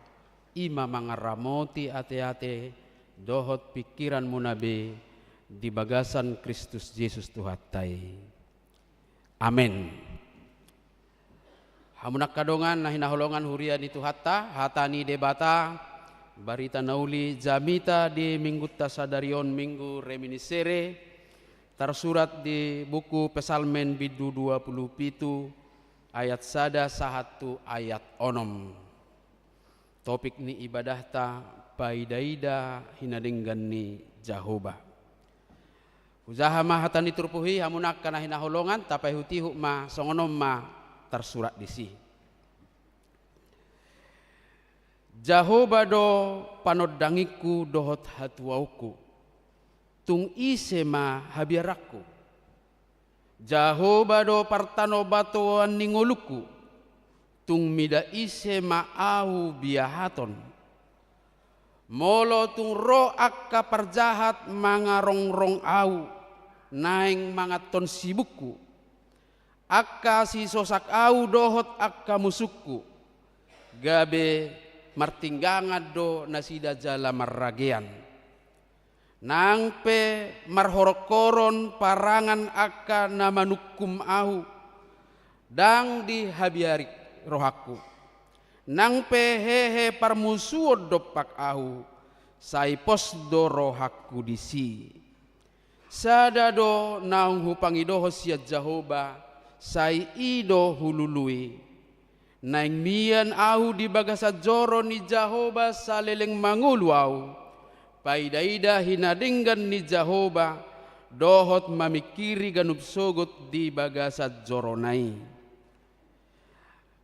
i ma mangaramoti ateate dohot pingkiranmuna be di bagasan Kristus Jesus Tuhanta i. Amen. Hamu angka dongan na hinaholongan huria ni Tuhanta, hata ni Debata, barita na uli jamita di minggunta sadari on, Minggu Reminiscere, tarsurat di buku Psalmen bindu dua pulu pitu ayat sada sahat tu ayat onom. Topik ni ibadahta, paidaida hinadenggan ni Jahowa. Hujaha ma hata ni turpuk i, hamu angka na hinaholongan, tapaihutihut ma, songon on ma tarsurat disi. Jahowa do panondangingku dohot hatuaonku, tung ise ma habiaranku? Jahowa do partanobatoan ni ngolungku, tung mida ise ma ahu biahaton? Molo tung ro angka parjahat mangarongrong ahu, naeng manganhon sibukku, angka sisosak ahu dohot angka musungku, gabe martinggangan do nasida jala marragean. Nang pe marhoronghoron parangan angka na manungkum ahu, ndang dihabiari rohangku. Nang pe hehe parmusuon dompak ahu, sai pos do rohangku disi. Sada do naung hupangidohon sian Jahowa, sai i do hulului. Naeng mian ahu di bagasan joro ni Jahowa saleleng mangolu ahu, paidaida hinadenggan ni Jahowa, dohot mamingkiri ganup sogot di bagasan jorona i.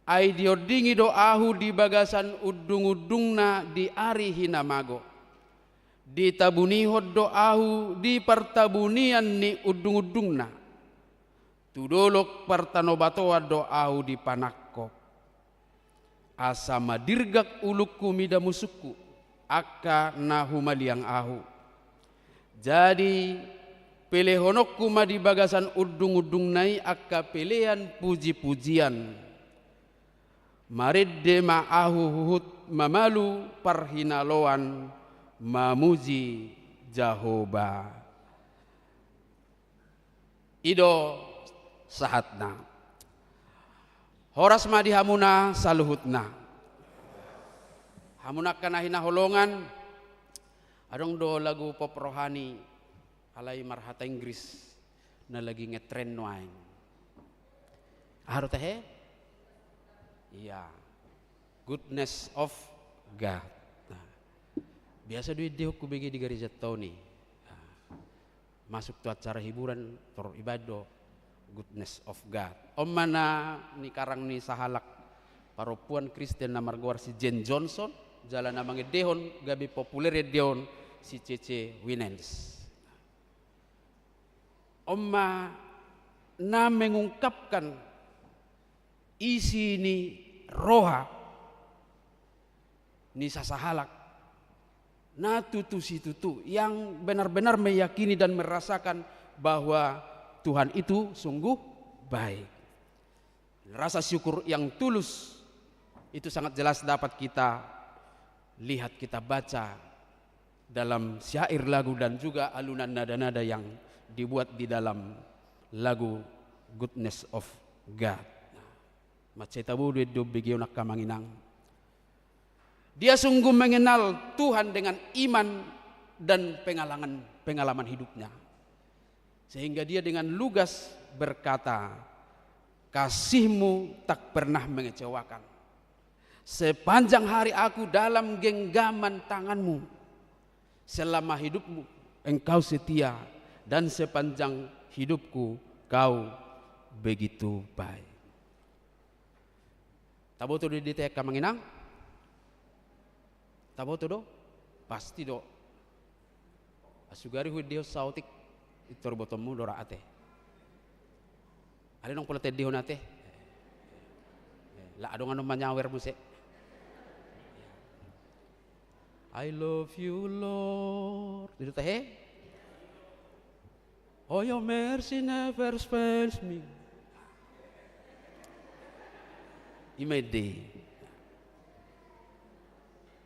Ai diondingi do ahu di bagasan undungundungna di ari hinamago. Ditabunihon do ahu di partabunian ni undungundungna. Tu dolok partanobatoan do ahu dipanangkok. Asa madirgak ulungku mida musungku, angka na humaliang ahu. Jadi, pelehononku ma di bagasan undungundungna i angka pelean pujipujian. Marende ma ahu huhut mamalu parhinaloan mamuji Jahowa. I do sahatna. Horas ma di hamuna saluhutna. Hamuna angka na hinaholongan, adong do lagu pop rohani, alai marhata Inggris, na lagi ngetren nuaeng. Aha do tahe? Iya. Goodness of God. Nah, biasa do iendehon hubege di garejanta on i. Nah, masuk tu acara hiburan, tor ibaen do Goodness of God. On ma na nikarang ni sahalak parompuan Kristen na margoar si Jane Johnson, jala na mangendehon gabe populer endehon si C C Winans. On ma na mengungkapkan isi ni roha ni sasahalak na tutu situtu, yang benar-benar meyakini dan merasakan bahwa Tuhan itu sungguh baik. Rasa syukur yang tulus itu sangat jelas dapat kita lihat, kita baca dalam syair lagu dan juga alunan nada-nada yang dibuat di dalam lagu Goodness of God. Mansai tabo do endehon begeon, angka amang inang. Dia sungguh mengenal Tuhan dengan iman dan pengalaman, pengalaman hidupnya. Sehingga dia dengan lugas berkata, "Kasih-Mu tak pernah mengecewakan. Sepanjang hari aku dalam genggaman tangan-Mu. Selama hidupku Engkau setia, dan sepanjang hidupku Kau begitu baik." Taboto do i, angka amang inang? Taboto do? Pasti do. Sugari huendehon saotik, pintor botoonmu do ra ate. Alai nunga pola taendehon ate. Lah adong annon manyawer muse. I love you, Lord. I do tahe? Oh, your mercy never fails me. I ma ende.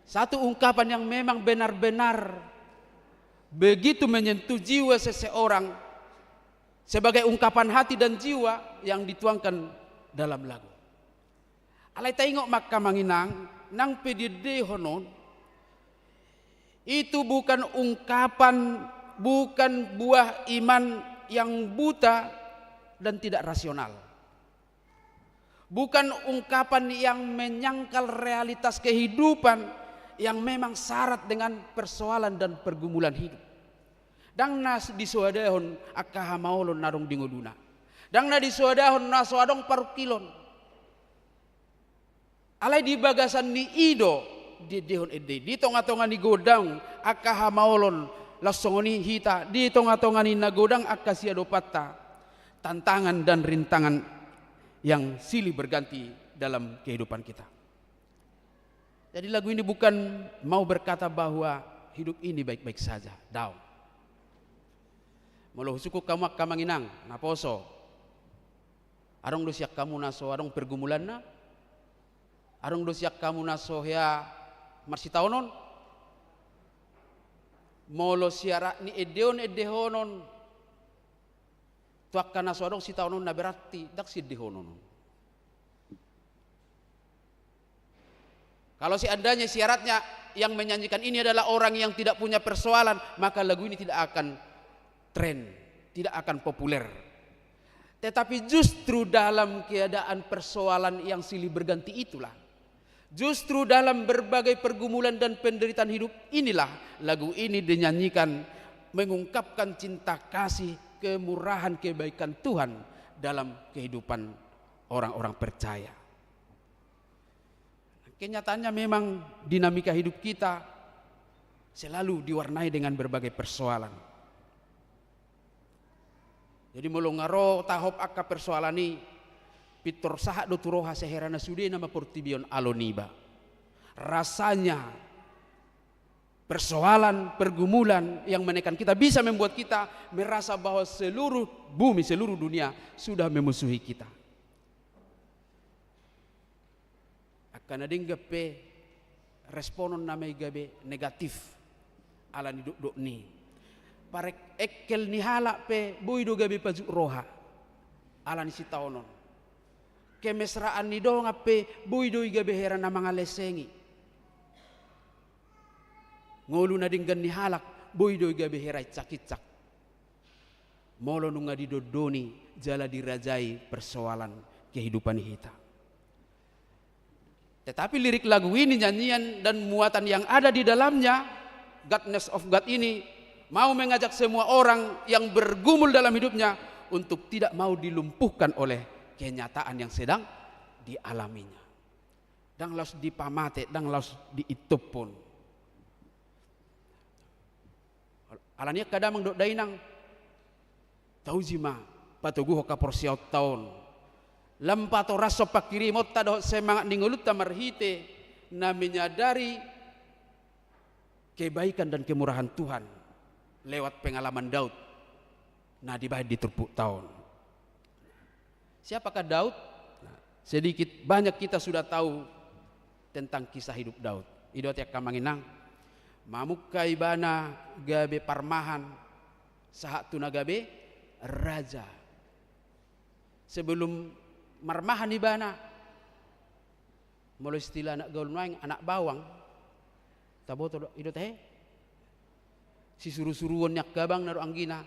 Satu ungkapan yang memang benar-benar begitu menyentuh jiwa seseorang, sebagai ungkapan hati dan jiwa yang dituangkan dalam lagu. Alai taingot ma, angka amang inang, nang pe diendehon on, itu bukan ungkapan, bukan buah iman yang buta dan tidak rasional. Bukan ungkapan yang menyangkal realitas kehidupan yang memang syarat dengan persoalan dan pergumulan hidup. Ndang na disoadahon angka hamaolon na adong di ngoluna. Ndang na disoadahon na so adong parungkilon. Alai di bagasan ni i do diendehon ende i. Di tongatonga ni godang angka hamaolon, laos songon i hita, di tongatonga ni na godang angka siadopanta, tantangan dan rintangan yang silih berganti dalam kehidupan kita. Jadi lagu ini bukan mau berkata bahwa hidup ini baik-baik saja. Daong. Molo husungkun hamu angka amang inang, naposo. Adong do sian hamu na so adong pergumulanna? Adong do sian hamu na so hea marsitaonon? Molo syarat ni endehon, endehonon. Tu angka na so adong sitaononna berarti ndang siendehonon. Kalau seandainya syaratnya yang menyanyikan ini adalah orang yang tidak punya persoalan, maka lagu ini tidak akan tren, tidak akan populer. Tetapi justru dalam keadaan persoalan yang silih berganti itulah, justru dalam berbagai pergumulan dan penderitaan hidup inilah lagu ini dinyanyikan, mengungkapkan cinta kasih, kemurahan, kebaikan Tuhan dalam kehidupan orang-orang percaya. Kenyataannya memang dinamika hidup kita selalu diwarnai dengan berbagai persoalan. Jadi molo nga ro tahop angka persoalan i, pintor sahat do tu roha sahera na sude nama portibi on alo niba. Rasanya persoalan, pergumulan yang menekan kita bisa membuat kita merasa bahwa seluruh bumi, seluruh dunia sudah memusuhi kita. Angka na denggan pe respononna ma i gabe negatif ala ni dokdok ni i. Parengkel ni halak pe boi do gabe pajuk roha ala ni sitaonon. Kemesraan ni dongan pe boi do i gabe hera na mangalesengi. Ngolu na denggan ni halak boi do i gabe hera incak-incak. Molo nunga didondoni jala dirajai persoalan kehidupan hita. Tetapi lirik lagu ini, nyanyian dan muatan yang ada di dalamnya, Goodness of God ini, mau mengajak semua orang yang bergumul dalam hidupnya untuk tidak mau dilumpuhkan oleh kenyataan yang sedang dialaminya. Ndang laos dipamate, ndang laos diintophon. Alani i angka damang dohot dainang, tauji ma patoguhon haporseaonta on. Lam patorashon panghirimonta dohot semangat ni ngolunta marhite na menyadari kebaikan dan kemurahan Tuhan lewat pengalaman Daud na dibahen di turpukta on. Siapakah Daud? Nah, sedikit banyak kita sudah tahu tentang kisah hidup Daud. I do ate angka amang inang, mamungka ibana gabe parmahan, sahat tu na gabe raja. Sebelum marmahan ibana, molo istilah anak gaul nuaeng, anak bawang. Taboto do, i do tahe? Sisurusuruon ni angka abangna do anggina.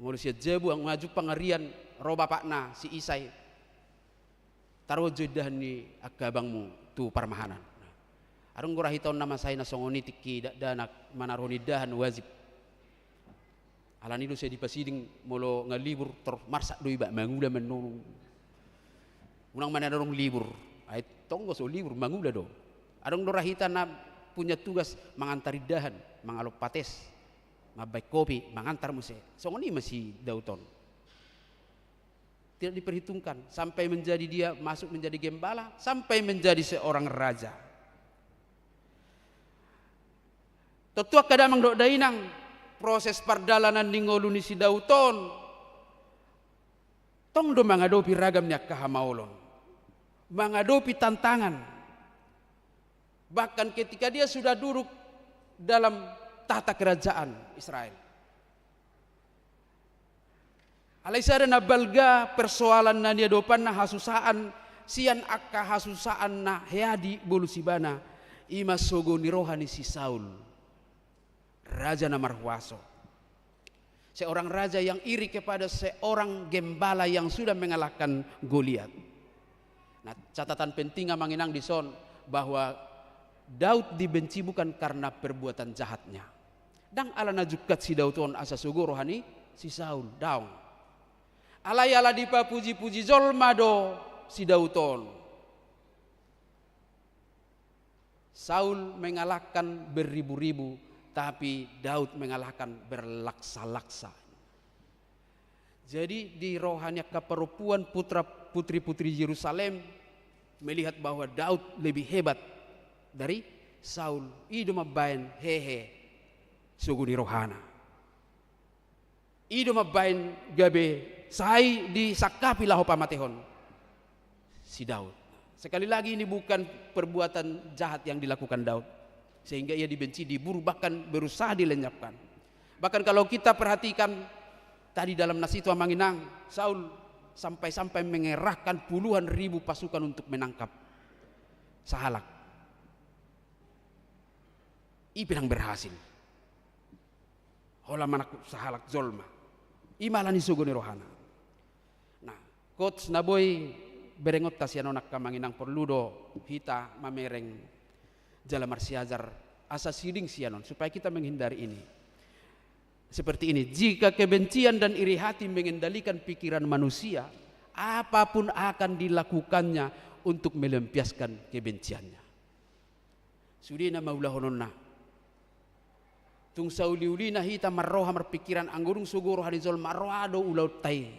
Molo sian jabu, anggo na jumpang arian, ro bapakna si Isai, taruhon jo indahan ni angka abangmu tu parmahanan. Adong do hita on na masa i na songon i, tingki dakdanak manaruhon indahan wajib. Alani i do sai dipasiding molo nga libur tor marsak do iba mangula manono. Unang ma na adong libur. Ai tong do so libur, mangula do. Adong do hita na punya tugas mangantar indahan, mangalop pates, mambaen kopi, mangantar muse. Songon i ma si Daud on. Tidak diperhitungkan sampai menjadi dia masuk menjadi gembala, sampai menjadi seorang raja. Tontu angka damang dohot dainang, proses pardalanan ni ngolu ni si Daud on tong do mangadopi ragam ni angka hamaolon, mangadopi tantangan. Bahkan ketika dia sudah duduk dalam tahta kerajaan Israel, alai sada na balga persoalan na niadopanna, hasusaan, sian angka hasusaan na hea dibolus ibana, i ma sogo ni roha ni si Saul, raja na marhuaso. Seorang raja yang iri kepada seorang gembala yang sudah mengalahkan Goliat. Nah, catatan penting amang inang dison, bahwa Daud dibenci bukan karena perbuatan jahatnya. Ndang ala na jungkat si Daud on asa sogo roha ni si Saul, daong. Alai ala dipapuji-puji jolma do si Daud on. Saul mengalahkan beribu-ribu, tapi Daud mengalahkan berlaksa-laksa. Jadi, di roha ni angka parompuan putra, putri-putri Yerusalem melihat bahwa Daud lebih hebat dari Saul. I do mambaen hehe sogo ni rohana. I do mambaen gabe sai disangkapi laho pamatehon si Daud. Sekali lagi, ini bukan perbuatan jahat yang dilakukan Daud, sehingga ia dibenci, diburu, bahkan berusaha dilenyapkan. Bahkan kalau kita perhatikan tadi dalam nas itu, Amang Inang, Saul sampai-sampai mengerahkan puluhan ribu pasukan untuk menangkap sahalak. I pe ndang berhasil. Holan manangkup sahalak jolma. I ma ala ni sogo ni rohana. Nah, quotes na boi berengonta sian on, angka Amang Inang, porlu do hita mamereng jala marsiajar asa siding sian on, supaya kita menghindari ini. Seperti ini, jika kebencian dan iri hati mengendalikan pikiran manusia, apapun akan dilakukannya untuk melampiaskan kebenciannya. Sude na maulahononna. Tung sauli-ulina hita marroha marpikiran, anggo dung sogo roha ni jolma, roa do ulaonta i.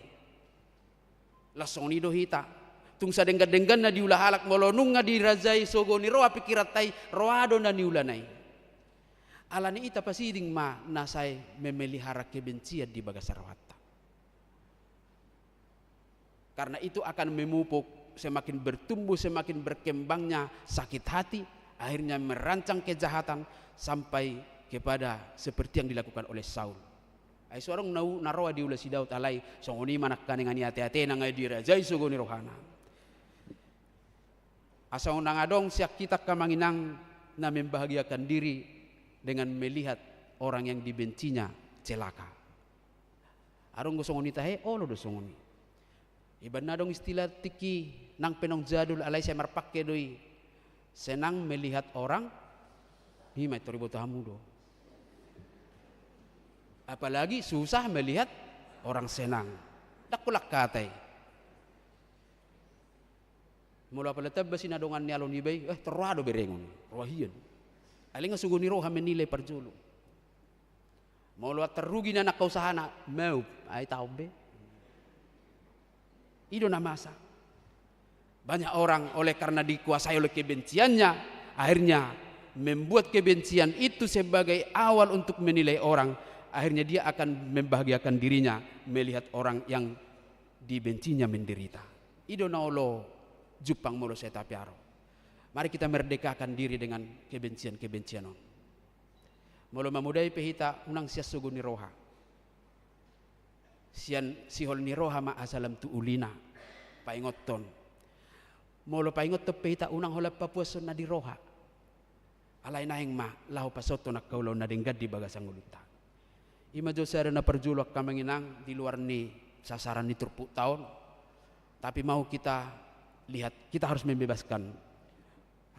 Las songon i do hita. Tung sadenggan-dengganna diula halak, molo nunga dirajai sogo ni roha pikiranta i, roa do na niulana i. Ala ni i tapasiding ma na sai memelihara kebencian di bagasan rohanta. Karena itu akan memupuk, semakin bertumbuh, semakin berkembangnya sakit hati, akhirnya merancang kejahatan sampai kepada seperti yang dilakukan oleh Saul. Ai so adong na u-, na roa diula si Daud, alai songon i ma nangkaningan i ate-atena, nga dirajai sogo ni rohana. Asa unang adong sian hita, angka Amang Inang, na membahagiakan diri dengan melihat orang yang dibencinya celaka. Adong do songon i tahe, olo do songon i. Ibaen na adong istilah tingki, nang pe naung jadul, alai sai marpangke do i. Senang melihat orang, i ma i tor diboto hamu do. Apalagi susah melihat orang senang. Ndang holan hata i. Molo apala tamba sinadongan ni alo niba i, eh, tor roa do berengon, roa hian. Alai nga sogo ni roha menilai parjolo. Molo tarrugi na nangka usahana, maup, ai taon be. I do na masa. Banyak orang oleh karena dikuasai oleh kebenciannya, akhirnya membuat kebencian itu sebagai awal untuk menilai orang. Akhirnya dia akan membahagiakan dirinya melihat orang yang dibencinya menderita. I do na olo jumpang molo sai tapiaro. Mari kita merdekakan diri dengan kebencian-kebencian on. Molo mamodai pe hita, unang sian sogo ni roha. Sian sihol ni roha ma asa lam tu ulina. Paingothon. Molo paingothon pe hita, unang holan papuashon na di roha. Alai naeng ma laho pasaothon angka ulaon na denggan di bagasan ngolunta. I ma jo sada na parjolo, angka Amang Inang, di luar ni sasaran ni turpukta on. Tapi mau kita lihat, kita harus membebaskan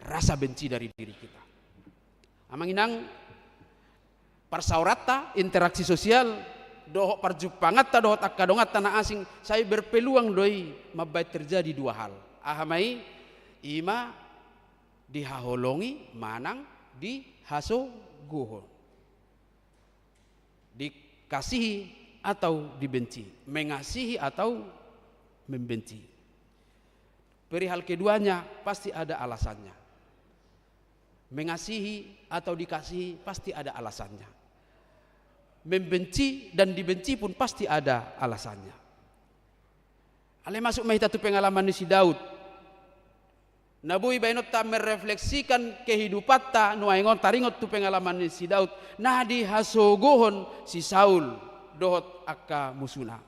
rasa benci dari diri kita. Amang Inang, parsaoranta, interaksi sosial, dohot parjumpanganta dohot angka donganta na asing, sai berpeluang do i mambaen terjadi dua hal. Aha ma i? I ma dihaholongi manang dihasogohon. Dikasihi atau dibenci, mengasihi atau membenci. Perihal keduanya pasti ada alasannya. Mengasihi atau dikasihi pasti ada alasannya. Membenci dan dibenci pun pasti ada alasannya. Alai masuk ma hita tu pengalaman ni si Daud. Na boi baenonta merefleksikan kehidupanta nuaeng on, taringot tu pengalaman ni si Daud na dihasogohon si Saul dohot angka musuna.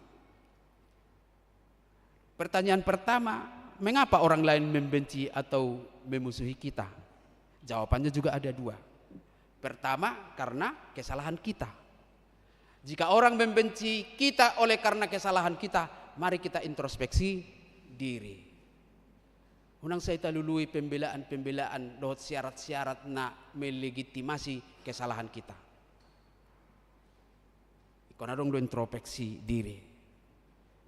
Pertanyaan pertama, mengapa orang lain membenci atau memusuhi kita? Jawabannya juga ada dua. Pertama, karena kesalahan kita. Jika orang membenci kita oleh karena kesalahan kita, mari kita introspeksi diri. Unang sai talului pembelaan-pembelaan dohot syarat-syarat na melegitimasi kesalahan kita. Ingkon adong do introspeksi diri.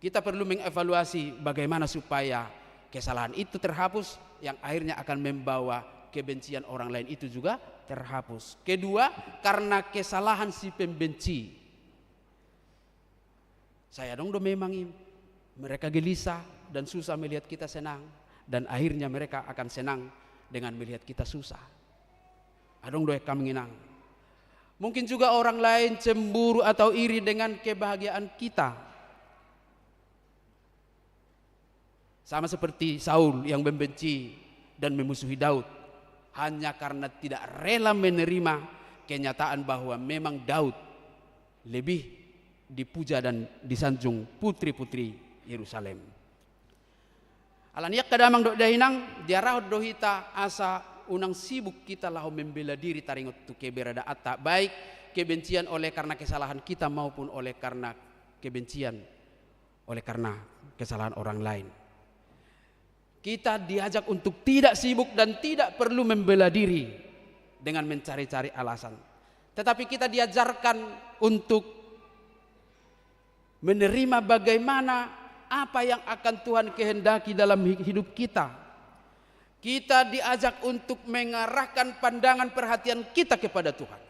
Kita perlu mengevaluasi bagaimana supaya kesalahan itu terhapus, yang akhirnya akan membawa kebencian orang lain itu juga terhapus. Kedua, karena kesalahan si pembenci. Sai adong do memang i, mereka gelisah dan susah melihat kita senang, dan akhirnya mereka akan senang dengan melihat kita susah. Adong do, angka amang inang. Mungkin juga orang lain cemburu atau iri dengan kebahagiaan kita. Sama seperti Saul yang membenci dan memusuhi Daud, hanya karena tidak rela menerima kenyataan bahwa memang Daud lebih dipuja dan disanjung putri-putri Yerusalem. Alani i, angka damang dohot dainang, diarahon do hita asa unang sibuk hita laho membela diri taringot tu keberadaanta, baik kebencian oleh karena kesalahan kita maupun oleh karena kebencian oleh karena kesalahan orang lain. Kita diajak untuk tidak sibuk dan tidak perlu membela diri dengan mencari-cari alasan. Tetapi kita diajarkan untuk menerima bagaimana apa yang akan Tuhan kehendaki dalam hi-, hidup kita. Kita diajak untuk mengarahkan pandangan perhatian kita kepada Tuhan.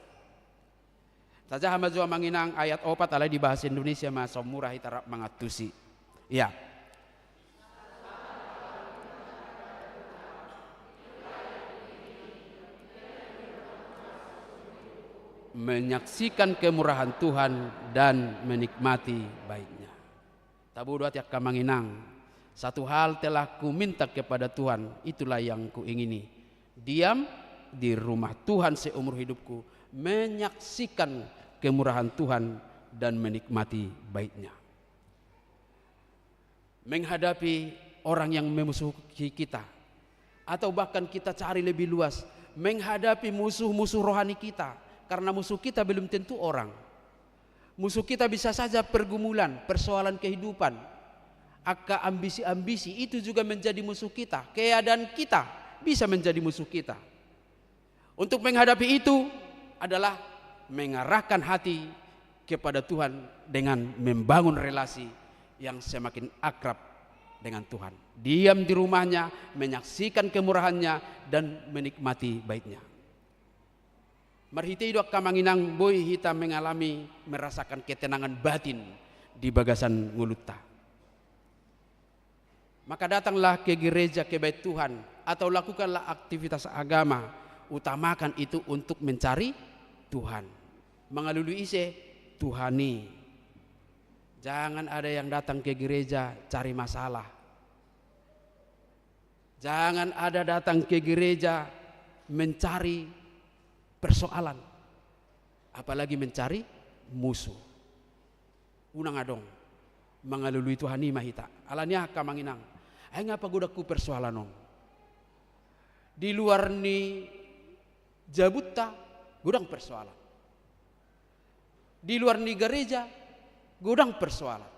Tajaha ma jo, amang inang, ayat opat, alai di bahasa Indonesia ma, so mura hita rap mangantusi. Ia. Menyaksikan kemurahan Tuhan dan menikmati baiknya. Tabo do ate, angka amang inang. Satu hal telah kuminta kepada Tuhan, itulah yang kuingini. Diam di rumah Tuhan seumur hidupku, menyaksikan kemurahan Tuhan dan menikmati baiknya. Menghadapi orang yang memusuhi kita, atau bahkan kita cari lebih luas, menghadapi musuh-musuh rohani kita, karena musuh kita belum tentu orang. Musuh kita bisa saja pergumulan, persoalan kehidupan, angka ambisi-ambisi, itu juga menjadi musuh kita. Keadaan kita bisa menjadi musuh kita. Untuk menghadapi itu adalah mengarahkan hati kepada Tuhan dengan membangun relasi yang semakin akrab dengan Tuhan. Diam di rumahnya, menyaksikan kemurahannya, dan menikmati baiknya. Marhite i do, angka amang inang, boi hita mengalami, merasakan ketenangan batin di bagasan ngolunta. Maka datanglah ke gereja, kepada Tuhan, atau lakukanlah aktivitas agama, utamakan itu untuk mencari Tuhan. Mangalului ise? Tuhan i. Jangan ada yang datang ke gereja cari masalah. Jangan ada datang ke gereja mencari persoalan, apalagi mencari musuh. Unang adong. Mangalului Tuhan i ma hita. Alani aha, angka amang inang? Ai nga pagodangku persoalan on? Di luar ni jabunta godang persoalan. Di luar ni gareja godang persoalan.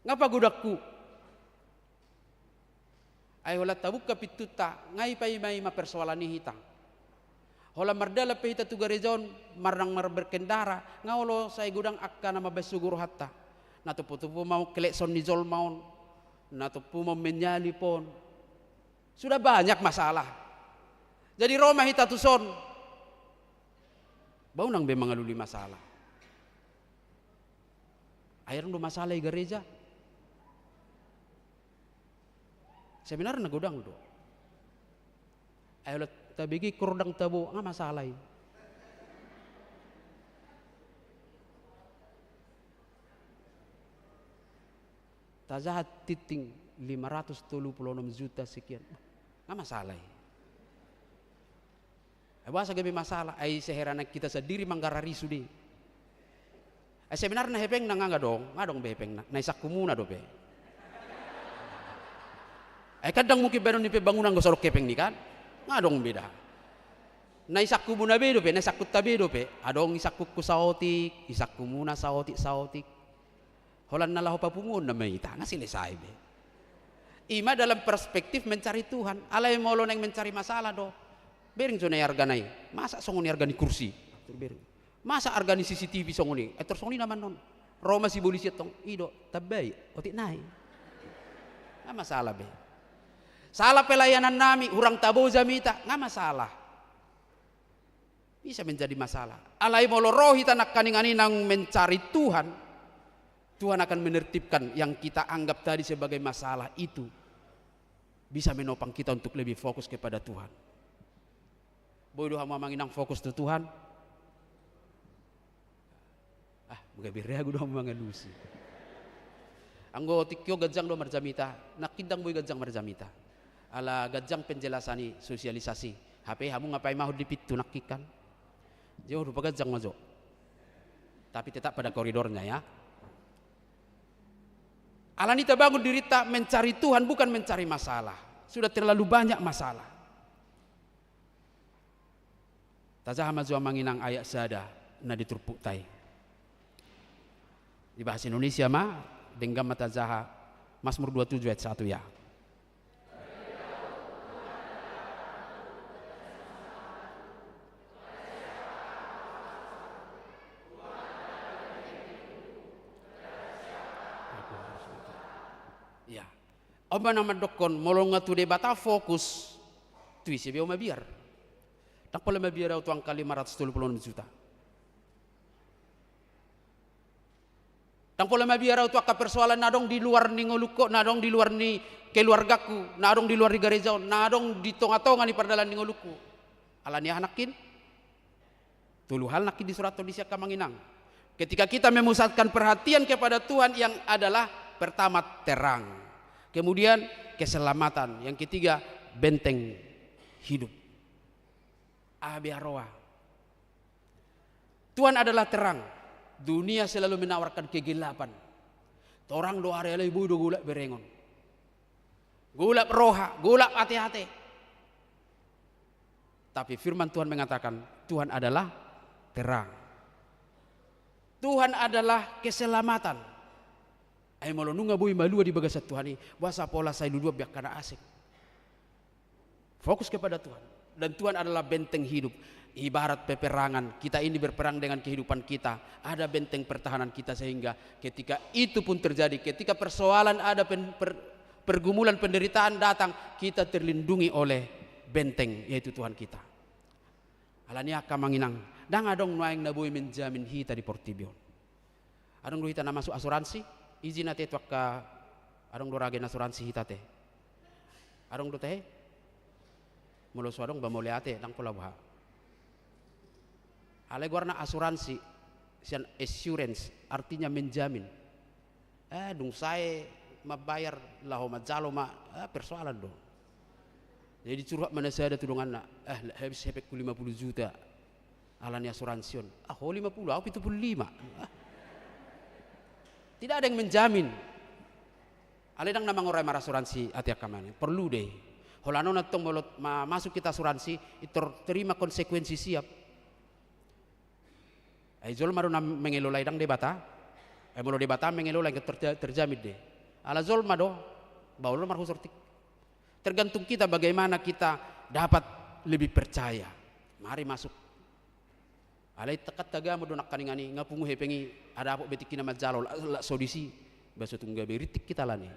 Nga pagodangku? Ai holan tabungka pintunta, nga i paima-ima persoalan i hita. Holan mardalan pe hita tu gareja on, marnang mar-, berkendara, nga olo sai godang angka na mambahen sogo rohanta. Na tompu-tompu ma on klakson ni jolma on, na tompu ma on menyalip on. Sudah banyak masalah. Jadi ro ma hita tuson, ba unang be mangalului masalah. Ai adong do masalah i gareja? Sebenarna godang do. Ai holan tabege ingkon ro ndang tabo, nga masalah i? Tajaha tingting lima ratus tolu puluh enam juta sekian, nga masalah i? Ai boasa gabe masalah? Ai seheranan kita sandiri manggarar i sude. Ai sebenarna hepengna nga adong, nga adong be hepengna, na isangkumuna dope. Ai kan ndang mungkin baenon ni pe bangunan anggo so adong hepeng ni, kan? Nga adong be da. Na isangkumuna be dope, na isangkunta be dope. Adong isangkunku saotik, isangkumuna saotik, saotik. Holan na laho papunguonna ma hita, nga selesai be. I ma dalam perspektif mencari Tuhan. Alai molo naeng mencari masalah do, bereng jo na i argana i. Masa songon i arga ni kursi? Bereng. Masa arga ni C C T V songon i? Etor songon i nama non. Ro ma sibolisi tong, i do, tambai, otik nai. Nga masalah be. Salah pelayanannami, hurang tabo jamita, nga masalah. Bisa menjadi masalah. Alai molo ro hita nangkaningan i nang mencari Tuhan, Tuhan akan menertibkan yang kita anggap tadi sebagai masalah itu. Bisa menopang kita untuk lebih fokus kepada Tuhan. Boi do hamu amang inang fokus tu Tuhan? Ah, gabe ragu do hamu mangalusi. Anggo tingki on ganjang do marjamita, nangkin ndang boi ganjang marjamita. Ala ganjang penjelasan i, sosialisasi. Hape hamu nga paimahon di pintu nangkin kan. Jo, rupa ganjang ma jo. Tapi tetap pada koridornya ya. Alani tabangun dirinta mencari Tuhan, bukan mencari masalah. Sudah terlalu banyak masalah. Tajaha ma jo amang inang ayat sada na di turpukta i. Di bahasa Indonesia ma, denggan ma tajaha Mazmur dua tujuh ayat satu ya. Ya. On ma na mandokkon, molo nga tu Debata fokus, tu ise be ho mabiar. Ndang pola mabiar au tu angka lima ratus tolu pulu onom juta. Ndang pola mabiar au tu angka persoalan na adong di luar ni ngolungku, na adong di luar ni keluargaku, na adong di luar ni gareja on, na adong di tonga-tonga ni pardalan ni ngolungku. Alani aha nangkin? Tolu hal nangkin disurathon disi angka amang inang. Ketika kita memusatkan perhatian kepada Tuhan yang adalah pertama terang, kemudian keselamatan, yang ketiga benteng hidup. Aha be haroa? Tuhan adalah terang. Dunia selalu menawarkan kegelapan. Torang do ari alai boi do golap berengon. Golap roha, golap ate-ate. Tapi firman Tuhan mengatakan, Tuhan adalah terang. Tuhan adalah keselamatan. Ai molo nunga boi malua di bagasan Tuhan i, boasa pola sai luluan be angka na asing. Fokus kepada Tuhan. Dan Tuhan adalah benteng hidup. Ibarat peperangan, kita ini berperang dengan kehidupan kita. Ada benteng pertahanan kita sehingga ketika itu pun terjadi, ketika persoalan ada pen-, per-, pergumulan penderitaan datang, kita terlindungi oleh benteng, yaitu Tuhan kita. Alani angka amang inang, ndang adong nuaeng na boi menjamin hita di portibi on. Adong do hita na masuk asuransi, izin ate tu angka, adong do ragam asuransi hita ate. Adong do tahe? Molo so adong ba mauliate, ndang pola boha. Alai goarna asuransi, sian assurance, artinya menjamin. Eh, dung sae mambayar, laho manjalo ma, eh, persoalan do. Jadi curhat ma na sada tu donganna, eh, habis hepengku lima puluh juta. Alani asuransi on. Ah, ho lima puluh, au pitu puluh lima. Ah. Tidak ada yang menjamin. Alai ndang na mangorai marasuransi ate angka amang inang. Porlu do i. Holan on antong molo ma-, masuk hita asuransi, i tor terima konsekuensi siap. Ai jolma do na mengelola i, ndang Debata. Ai molo Debata mengelola i, tor ter-, terjamin do i. Ala jolma do, ba olo marhusor tik. Tergantung kita bagaimana kita dapat lebih percaya. Mari masuk. Alai takkana tagamon do nangkaningan i, nga pungu hepeng i, adapot be tingki na manjalo, la, la so disi, ba so tung gabe rintik hita alani.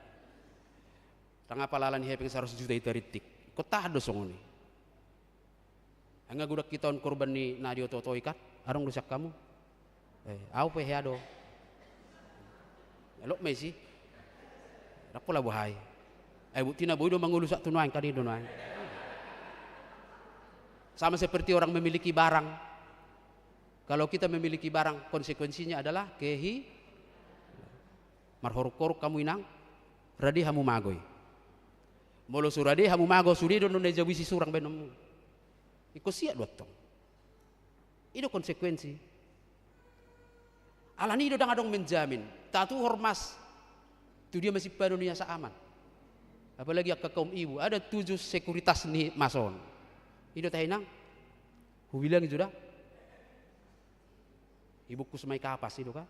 Ndang apala alani hepeng saratus juta hita rintik. Ingkon tahan do songon i. Ai nga godang hita on korban ni na di oto-oto i kan, adong do sian hamu. Eh, au pe hea do. Elok ma isi. Ndang pola boha i. Ai buktina boi do mangolu sahat tu nuaeng kan, i do nuaeng. Sama seperti orang memiliki barang. Kalau kita memiliki barang, konsekuensinya adalah kehi-, marhoruk-horuk hamu inang, rade hamu magoi. Molo so rade hamu mago, sude do na jabu isi surang baenonmu. Ingkon siap do antong. I do konsekuensi. Alani i do ndang adong menjamin. Tatuhor mas. Tu dia ma simpadan i asa aman. Apalagi angka kaum ibu. Ada tujuh sekuritas ni mas on. I do tahe inang. Hubilang i jo da. Ibungkus ma i kapas i do kan.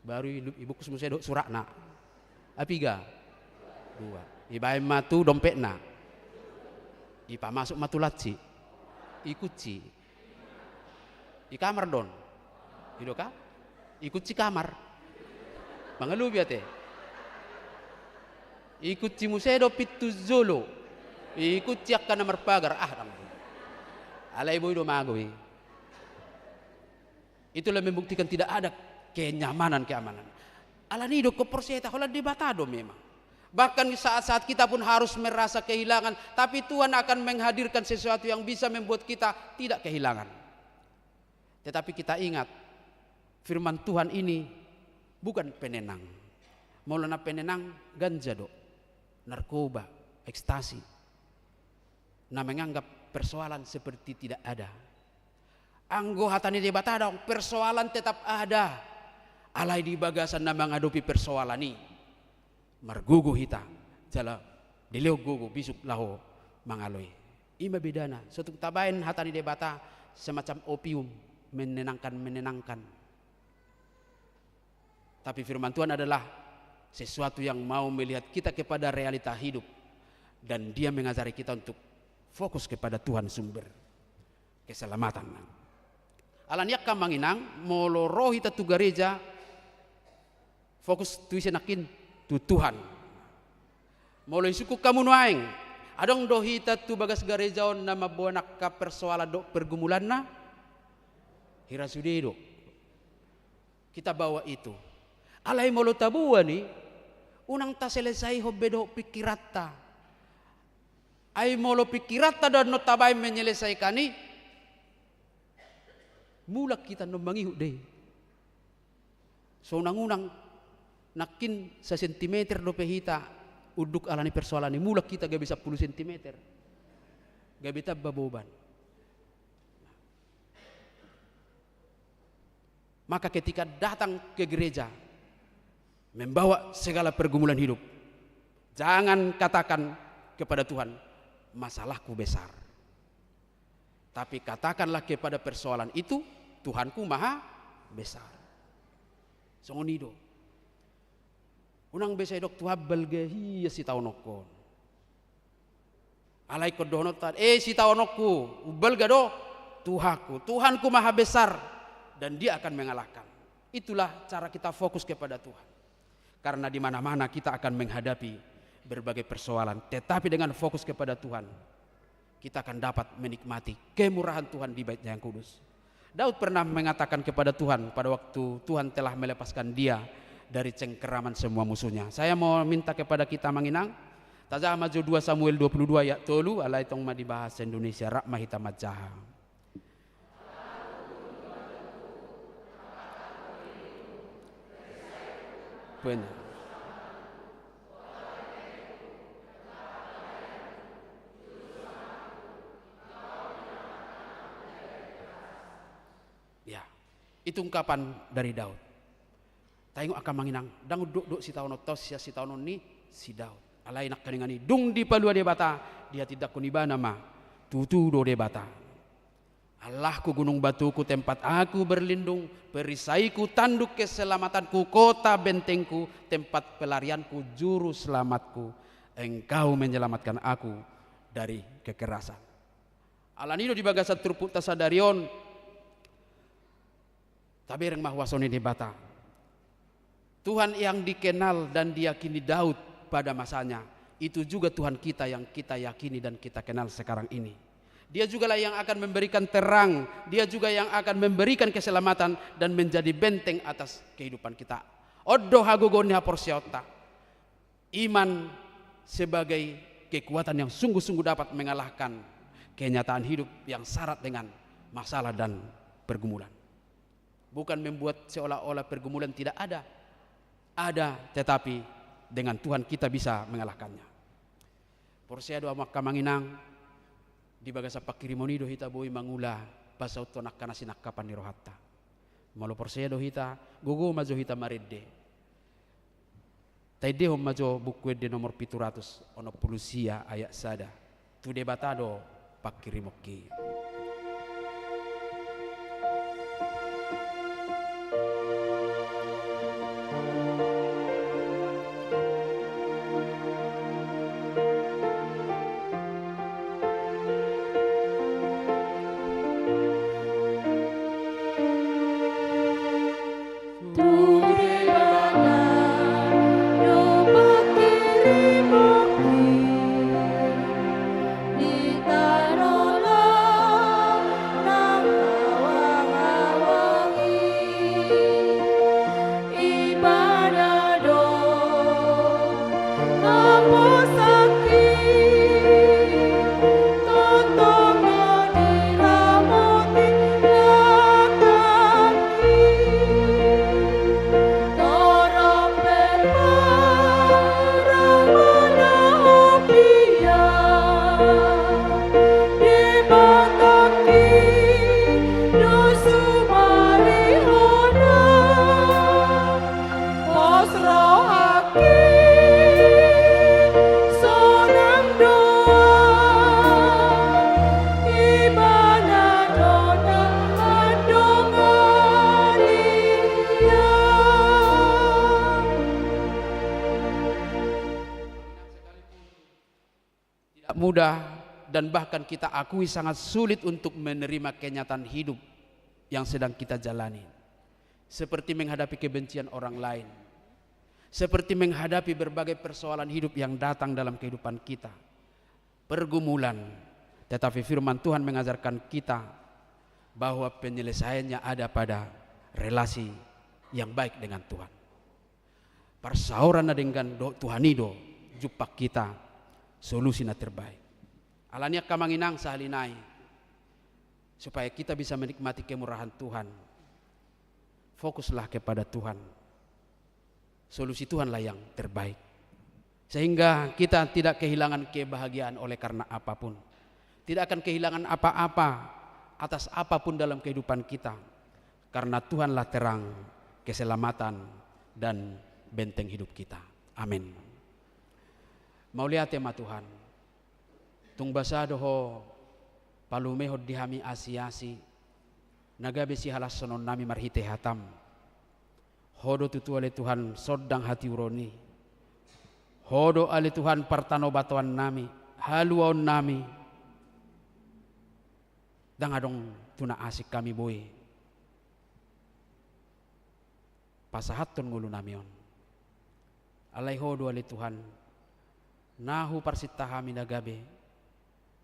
Baru i-, ibungkus muse dohot suratna. Ai piga? Dua. Ibaen ma tu dompetna. Ipamasuk ma tu lansi. I kunci. I kamar do on. I do kan? I kunci kamar. Mangalobi ate. I kunci muse do pintu jolo. I kunci angka na marpagar. Ah, ndang. Alai boi do mago i. Itulah membuktikan tidak ada kenyamanan, keamanan. Alani i do ingkon porsea hita, holan Debata do memang. Bahkan saat-saat kita pun harus merasa kehilangan, tapi Tuhan akan menghadirkan sesuatu yang bisa membuat kita tidak kehilangan. Tetapi kita ingat, firman Tuhan ini bukan penenang. Molo na penenang, ganja do, narkoba, ekstasi. Na menganggap persoalan seperti tidak ada. Anggo hata ni Debata adong, persoalan tetap ada. Alai di bagasan na mangadopi persoalan i, margogo hita, jala dilehon gogo bisuk laho mangalo i. I ma bedana, so tung tabaen hata ni Debata semacam opium, menenangkan, menenangkan. Tapi firman Tuhan adalah sesuatu yang mau melihat kita kepada realita hidup, dan Dia mengajari kita untuk fokus kepada Tuhan sumber keselamatan. Alani i angka amang inang, molo ro hita tu gareja, fokus tu ise nangkin? Tu Tuhan. Molo isungkun hamu nuaeng, adong do hita tu bagas gareja on na mamboan angka persoalan dohot pergumulanna? Hira sude do. Kita bawa itu. Alai molo taboan i, unang taselesaihon be dohot pikiranta. Ai molo pikiranta do annon tabaen menyelesaikan i, mulak hita annon mangihut do i. So unang-unang nangkin sasentimeter dope hita unduk alani persoalan i, mulak hita gabe sampulu sentimeter. Gabe tamba boban. Maka ketika datang ke gereja, membawa segala pergumulan hidup, jangan katakan kepada Tuhan, "Masalahku besar." Tapi katakanlah kepada persoalan itu, "Tuhanku maha besar." Songon i do. Unang be sai didok Tuhan, "Balga hian sitaononku on." Alai ingkon dohononta, "Eh, sitaononku, umbalga do Tuhanku. Tuhanku maha besar, dan Dia akan mengalahkan." Itulah cara kita fokus kepada Tuhan. Karena di mana-mana kita akan menghadapi berbagai persoalan, tetapi dengan fokus kepada Tuhan, kita akan dapat menikmati kemurahan Tuhan di Bait-Nya yang kudus. Daud pernah mengatakan kepada Tuhan pada waktu Tuhan telah melepaskan dia dari cengkeraman semua musuhnya. Saya mau minta kepada kita amang inang, tajaha ma jo dua Samuel dua puluh dua ayat tolu, alai tong ma di bahasa Indonesia, rap ma hita manjaha. Benar. Ya, itu ungkapan dari Daud. Taingot angka amang inang, ndang unduk do sitaonon taon sian sitaonon ni si Daud. Alai nangkiningan i dung dipalua Debata, dihatindangkon ibana ma, tutu do Debata. Allahku, gunung batuku, tempat aku berlindung, perisaiku, tanduk keselamatanku, kota bentengku, tempat pelarianku, juru selamatku, Engkau menyelamatkan aku dari kekerasan. Alani i do di bagasan turpukta sadari on, tabereng ma huaso ni Debata. Tuhan yang dikenal dan diyakini Daud pada masanya, itu juga Tuhan kita yang kita yakini dan kita kenal sekarang ini. Dia jugalah yang akan memberikan terang, Dia juga yang akan memberikan keselamatan dan menjadi benteng atas kehidupan kita. On do hagogoon ni haporseaonta. Iman sebagai kekuatan yang sungguh-sungguh dapat mengalahkan kenyataan hidup yang syarat dengan masalah dan pergumulan. Bukan membuat seolah-olah pergumulan tidak ada. Ada, tetapi dengan Tuhan kita bisa mengalahkannya. Porsea do hamu angka amang inang, di bagasan panghirimon i do hita boi mangula pasauthon angka na sinangkapan ni rohanta. Molo porsea do hita, gogo ma jo hita marende. Taendehon ma jo Buku Ende nomor pitu ratus onom pulu sia ayat sada. Tu Debata do panghirimonki. mudah, dan bahkan kita akui sangat sulit untuk menerima kenyataan hidup yang sedang kita jalani, seperti menghadapi kebencian orang lain, seperti menghadapi berbagai persoalan hidup yang datang dalam kehidupan kita, pergumulan. Tetapi firman Tuhan mengajarkan kita bahwa penyelesaiannya ada pada relasi yang baik dengan Tuhan. Parsaoran na denggan dohot Tuhan i do jumpang hita solusi na terbaik. Alani i angka amang inang sahali nai, supaya kita bisa menikmati kemurahan Tuhan, fokuslah kepada Tuhan. Solusi Tuhanlah yang terbaik. Sehingga kita tidak kehilangan kebahagiaan oleh karena apapun. Tidak akan kehilangan apa-apa atas apapun dalam kehidupan kita. Karena Tuhanlah terang, keselamatan, dan benteng hidup kita. Amin. Mauliate ma Tuhan. Tung basa do Ho palumehon di hami asi-asi na gabe sihalashononnami marhite hataM. Ho do tutu ale Tuhan sondang hatiuron i. Ho do ale Tuhan partanobatoannami, haluaonnami. Ndang adong tu na asing hami boi pasahathon ngolunami on. Alai Ho do ale Tuhan na huparsinta hami na gabe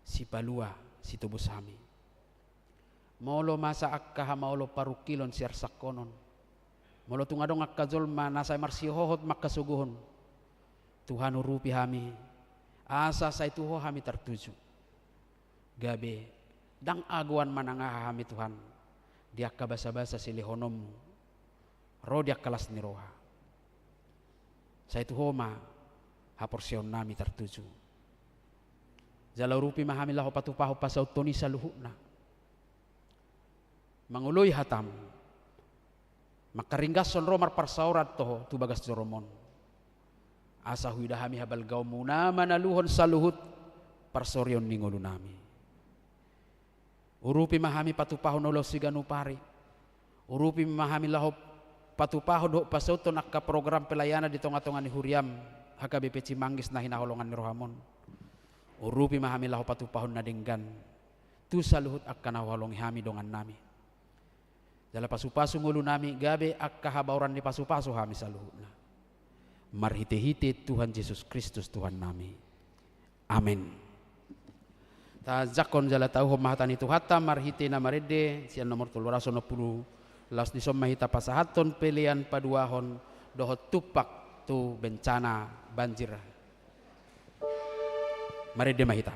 sipalua, sitobus hami. Molo masa angka hamaolon parungkilon siarsangkonon, molo tung adong angka jolma na sai marsihohot mangkasogohon, Tuhan urupi hami asa sai tu Ho hami tartuju. Gabe ndang agoan manang aha hami Tuhan di angka basa-basa silehononMu ro di angka las ni roha. Sai tu Ho ma haporseaonnami tartuju. Jala urupi ma hami laho patupahon pasauthon i saluhutna. Mangoloi hataM, mangkaringgashon ro marparsaoran tu Ho tu bagas joroM on. Asa huida hami habalgaonMu na manaluhon saluhut parsorion ni ngolunami. Urupi ma hami patupahon Ulaon Siganup Ari. Urupi ma hami laho patupahon dohot pasauthon angka program pelayanan di tonga-tonga ni huriaM, H K B P Cimanggis na hinaholongan ni rohaM on. Urupi ma hami laho patupahon na denggan tu saluhut angka na huhaholongi hami dongannami. Jala pasupasu ngolunami gabe angka habaoran ni pasupasu hami saluhutna. Marhite-hite Tuhan Jesus Kristus Tuhannami. Amen. Tajangkon jala tauhon ma hata ni Tuhanta marhite na marende sian nomor tolu ratus onom pulu. Laos dison ma hita pasahathon pelean paduahon dohot tumpak tu bencana banjir. Marende ma hita.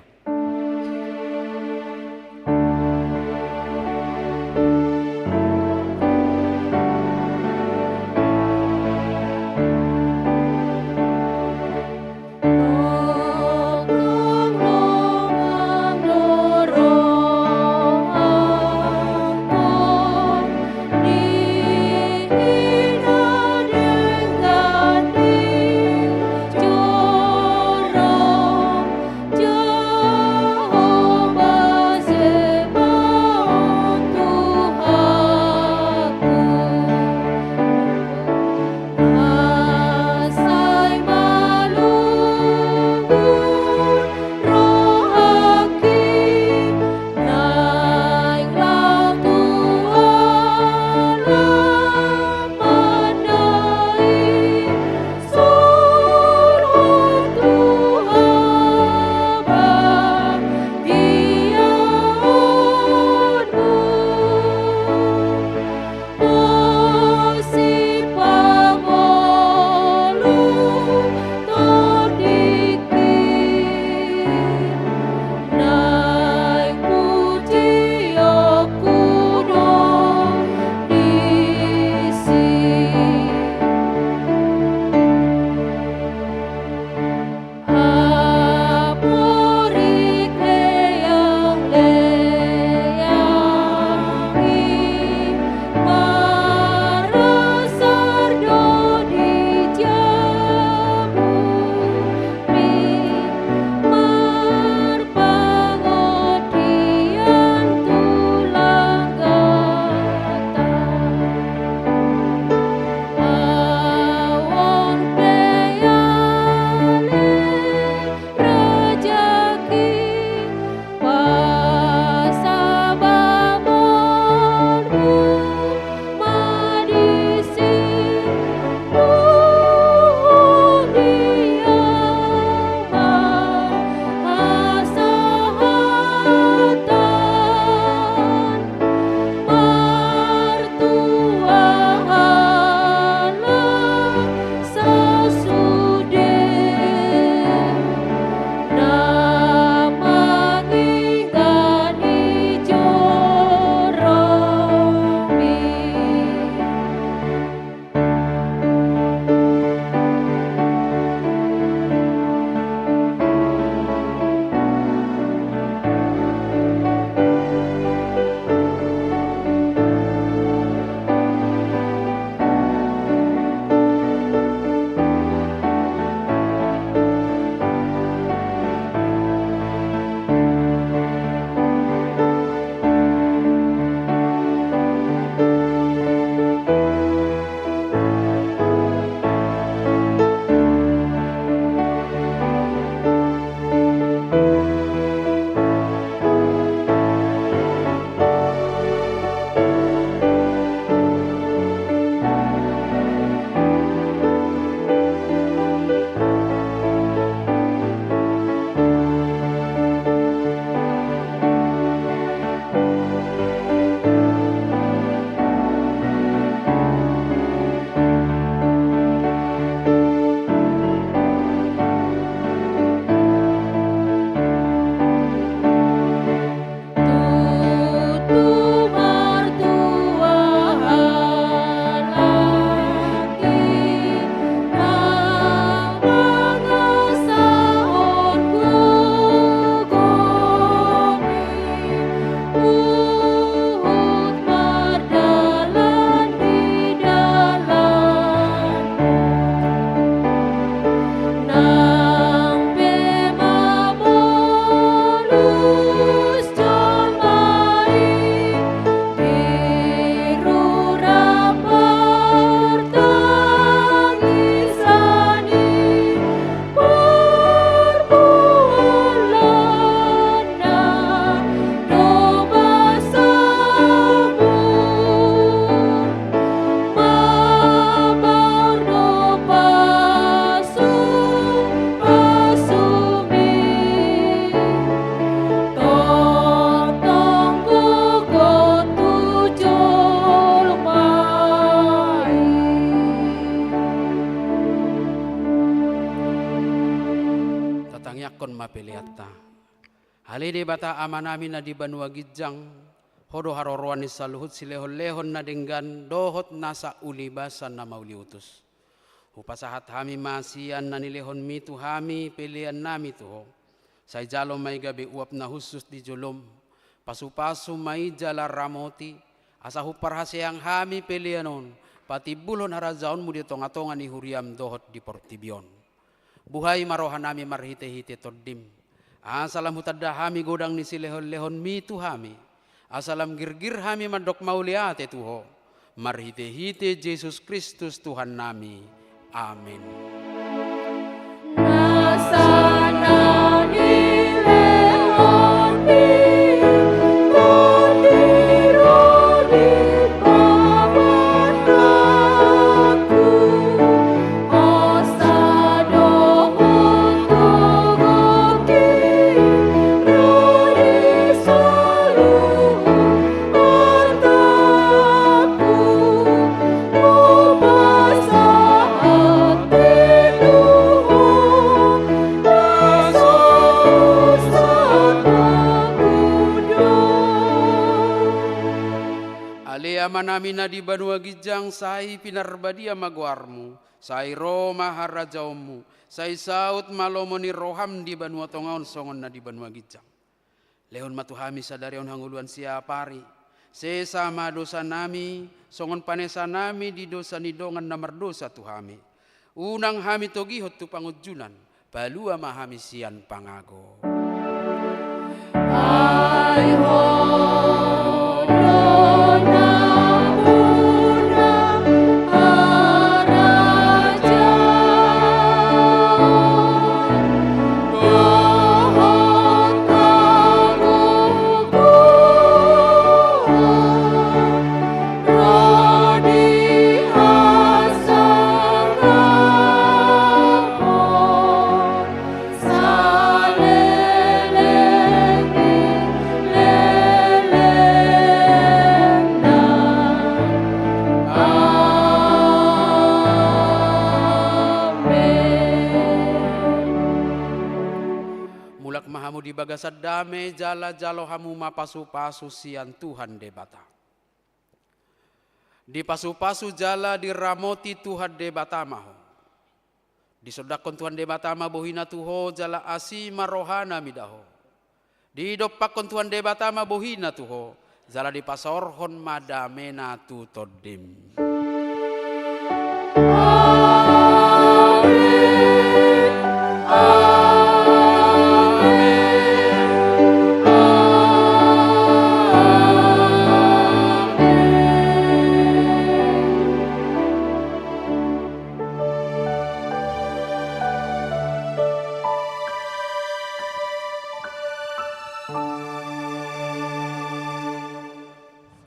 Angkon ma peleanta. Ale Debata Amanami na di banua ginjang, Ho do haroroan ni saluhut silehonlehon na denggan dohot nasa ulibasa na mauliutus. Hupasahat hami ma sian na nilehonMi tu hami peleannami tu Ho. Sai jalo ma i gabe uap na hushus di jolom. Pasupasu ma i jala ramoti, asa huparhaseang hami pelean on patimbulhon harajaonMu di tongatonga ni huriaM dohot di portibi on. Buhai ma rohanami marhitehite TondiM, asa lam hutanda hami godang ni silehonlehonMi tu hami, asa lam girgir hami mandok mauliate tu Ho, marhitehite Jesus Kristus Tuhannami. Amen. Ale Amanami na di banua ginjang, sai pinarbadia ma goarMu, sai ro ma harajaonMu, sai saut ma lomo ni rohaM di banua tonga on songon na di banua ginjang. Lehon ma tu hami sadari on hangoluan siapari. Sesa ma dosanami, songon panesanami di dosa ni dongan na mardosa tu hami. Unang hami togihon tu pangunjunan, palua ma hami sian pangago. Ai Ho do nampuna harajaon dohot hagogoon ro di hasangapon saleleng ni lelengna. Amen. Mulak ma hamu di bagasan dame, jala jalo hamu ma pasupasu sian Tuhan Debata. Dipasupasu jala diramoti Tuhan Debata ma ho. Disondangkon Tuhan Debata ma bohiNa tu ho, jala asi ma rohaNa mida ho. Didompakkon Tuhan Debata ma bohiNa tu ho, jala dipasaorhon ma dameNa tu tondim. Amen. Amen. Amen.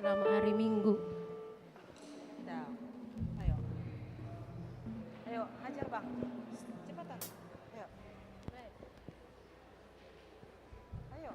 Selamat hari Minggu. Dah. Ayo. Ayo, hajar, Bang. Cepatan. Ayo. Ayo.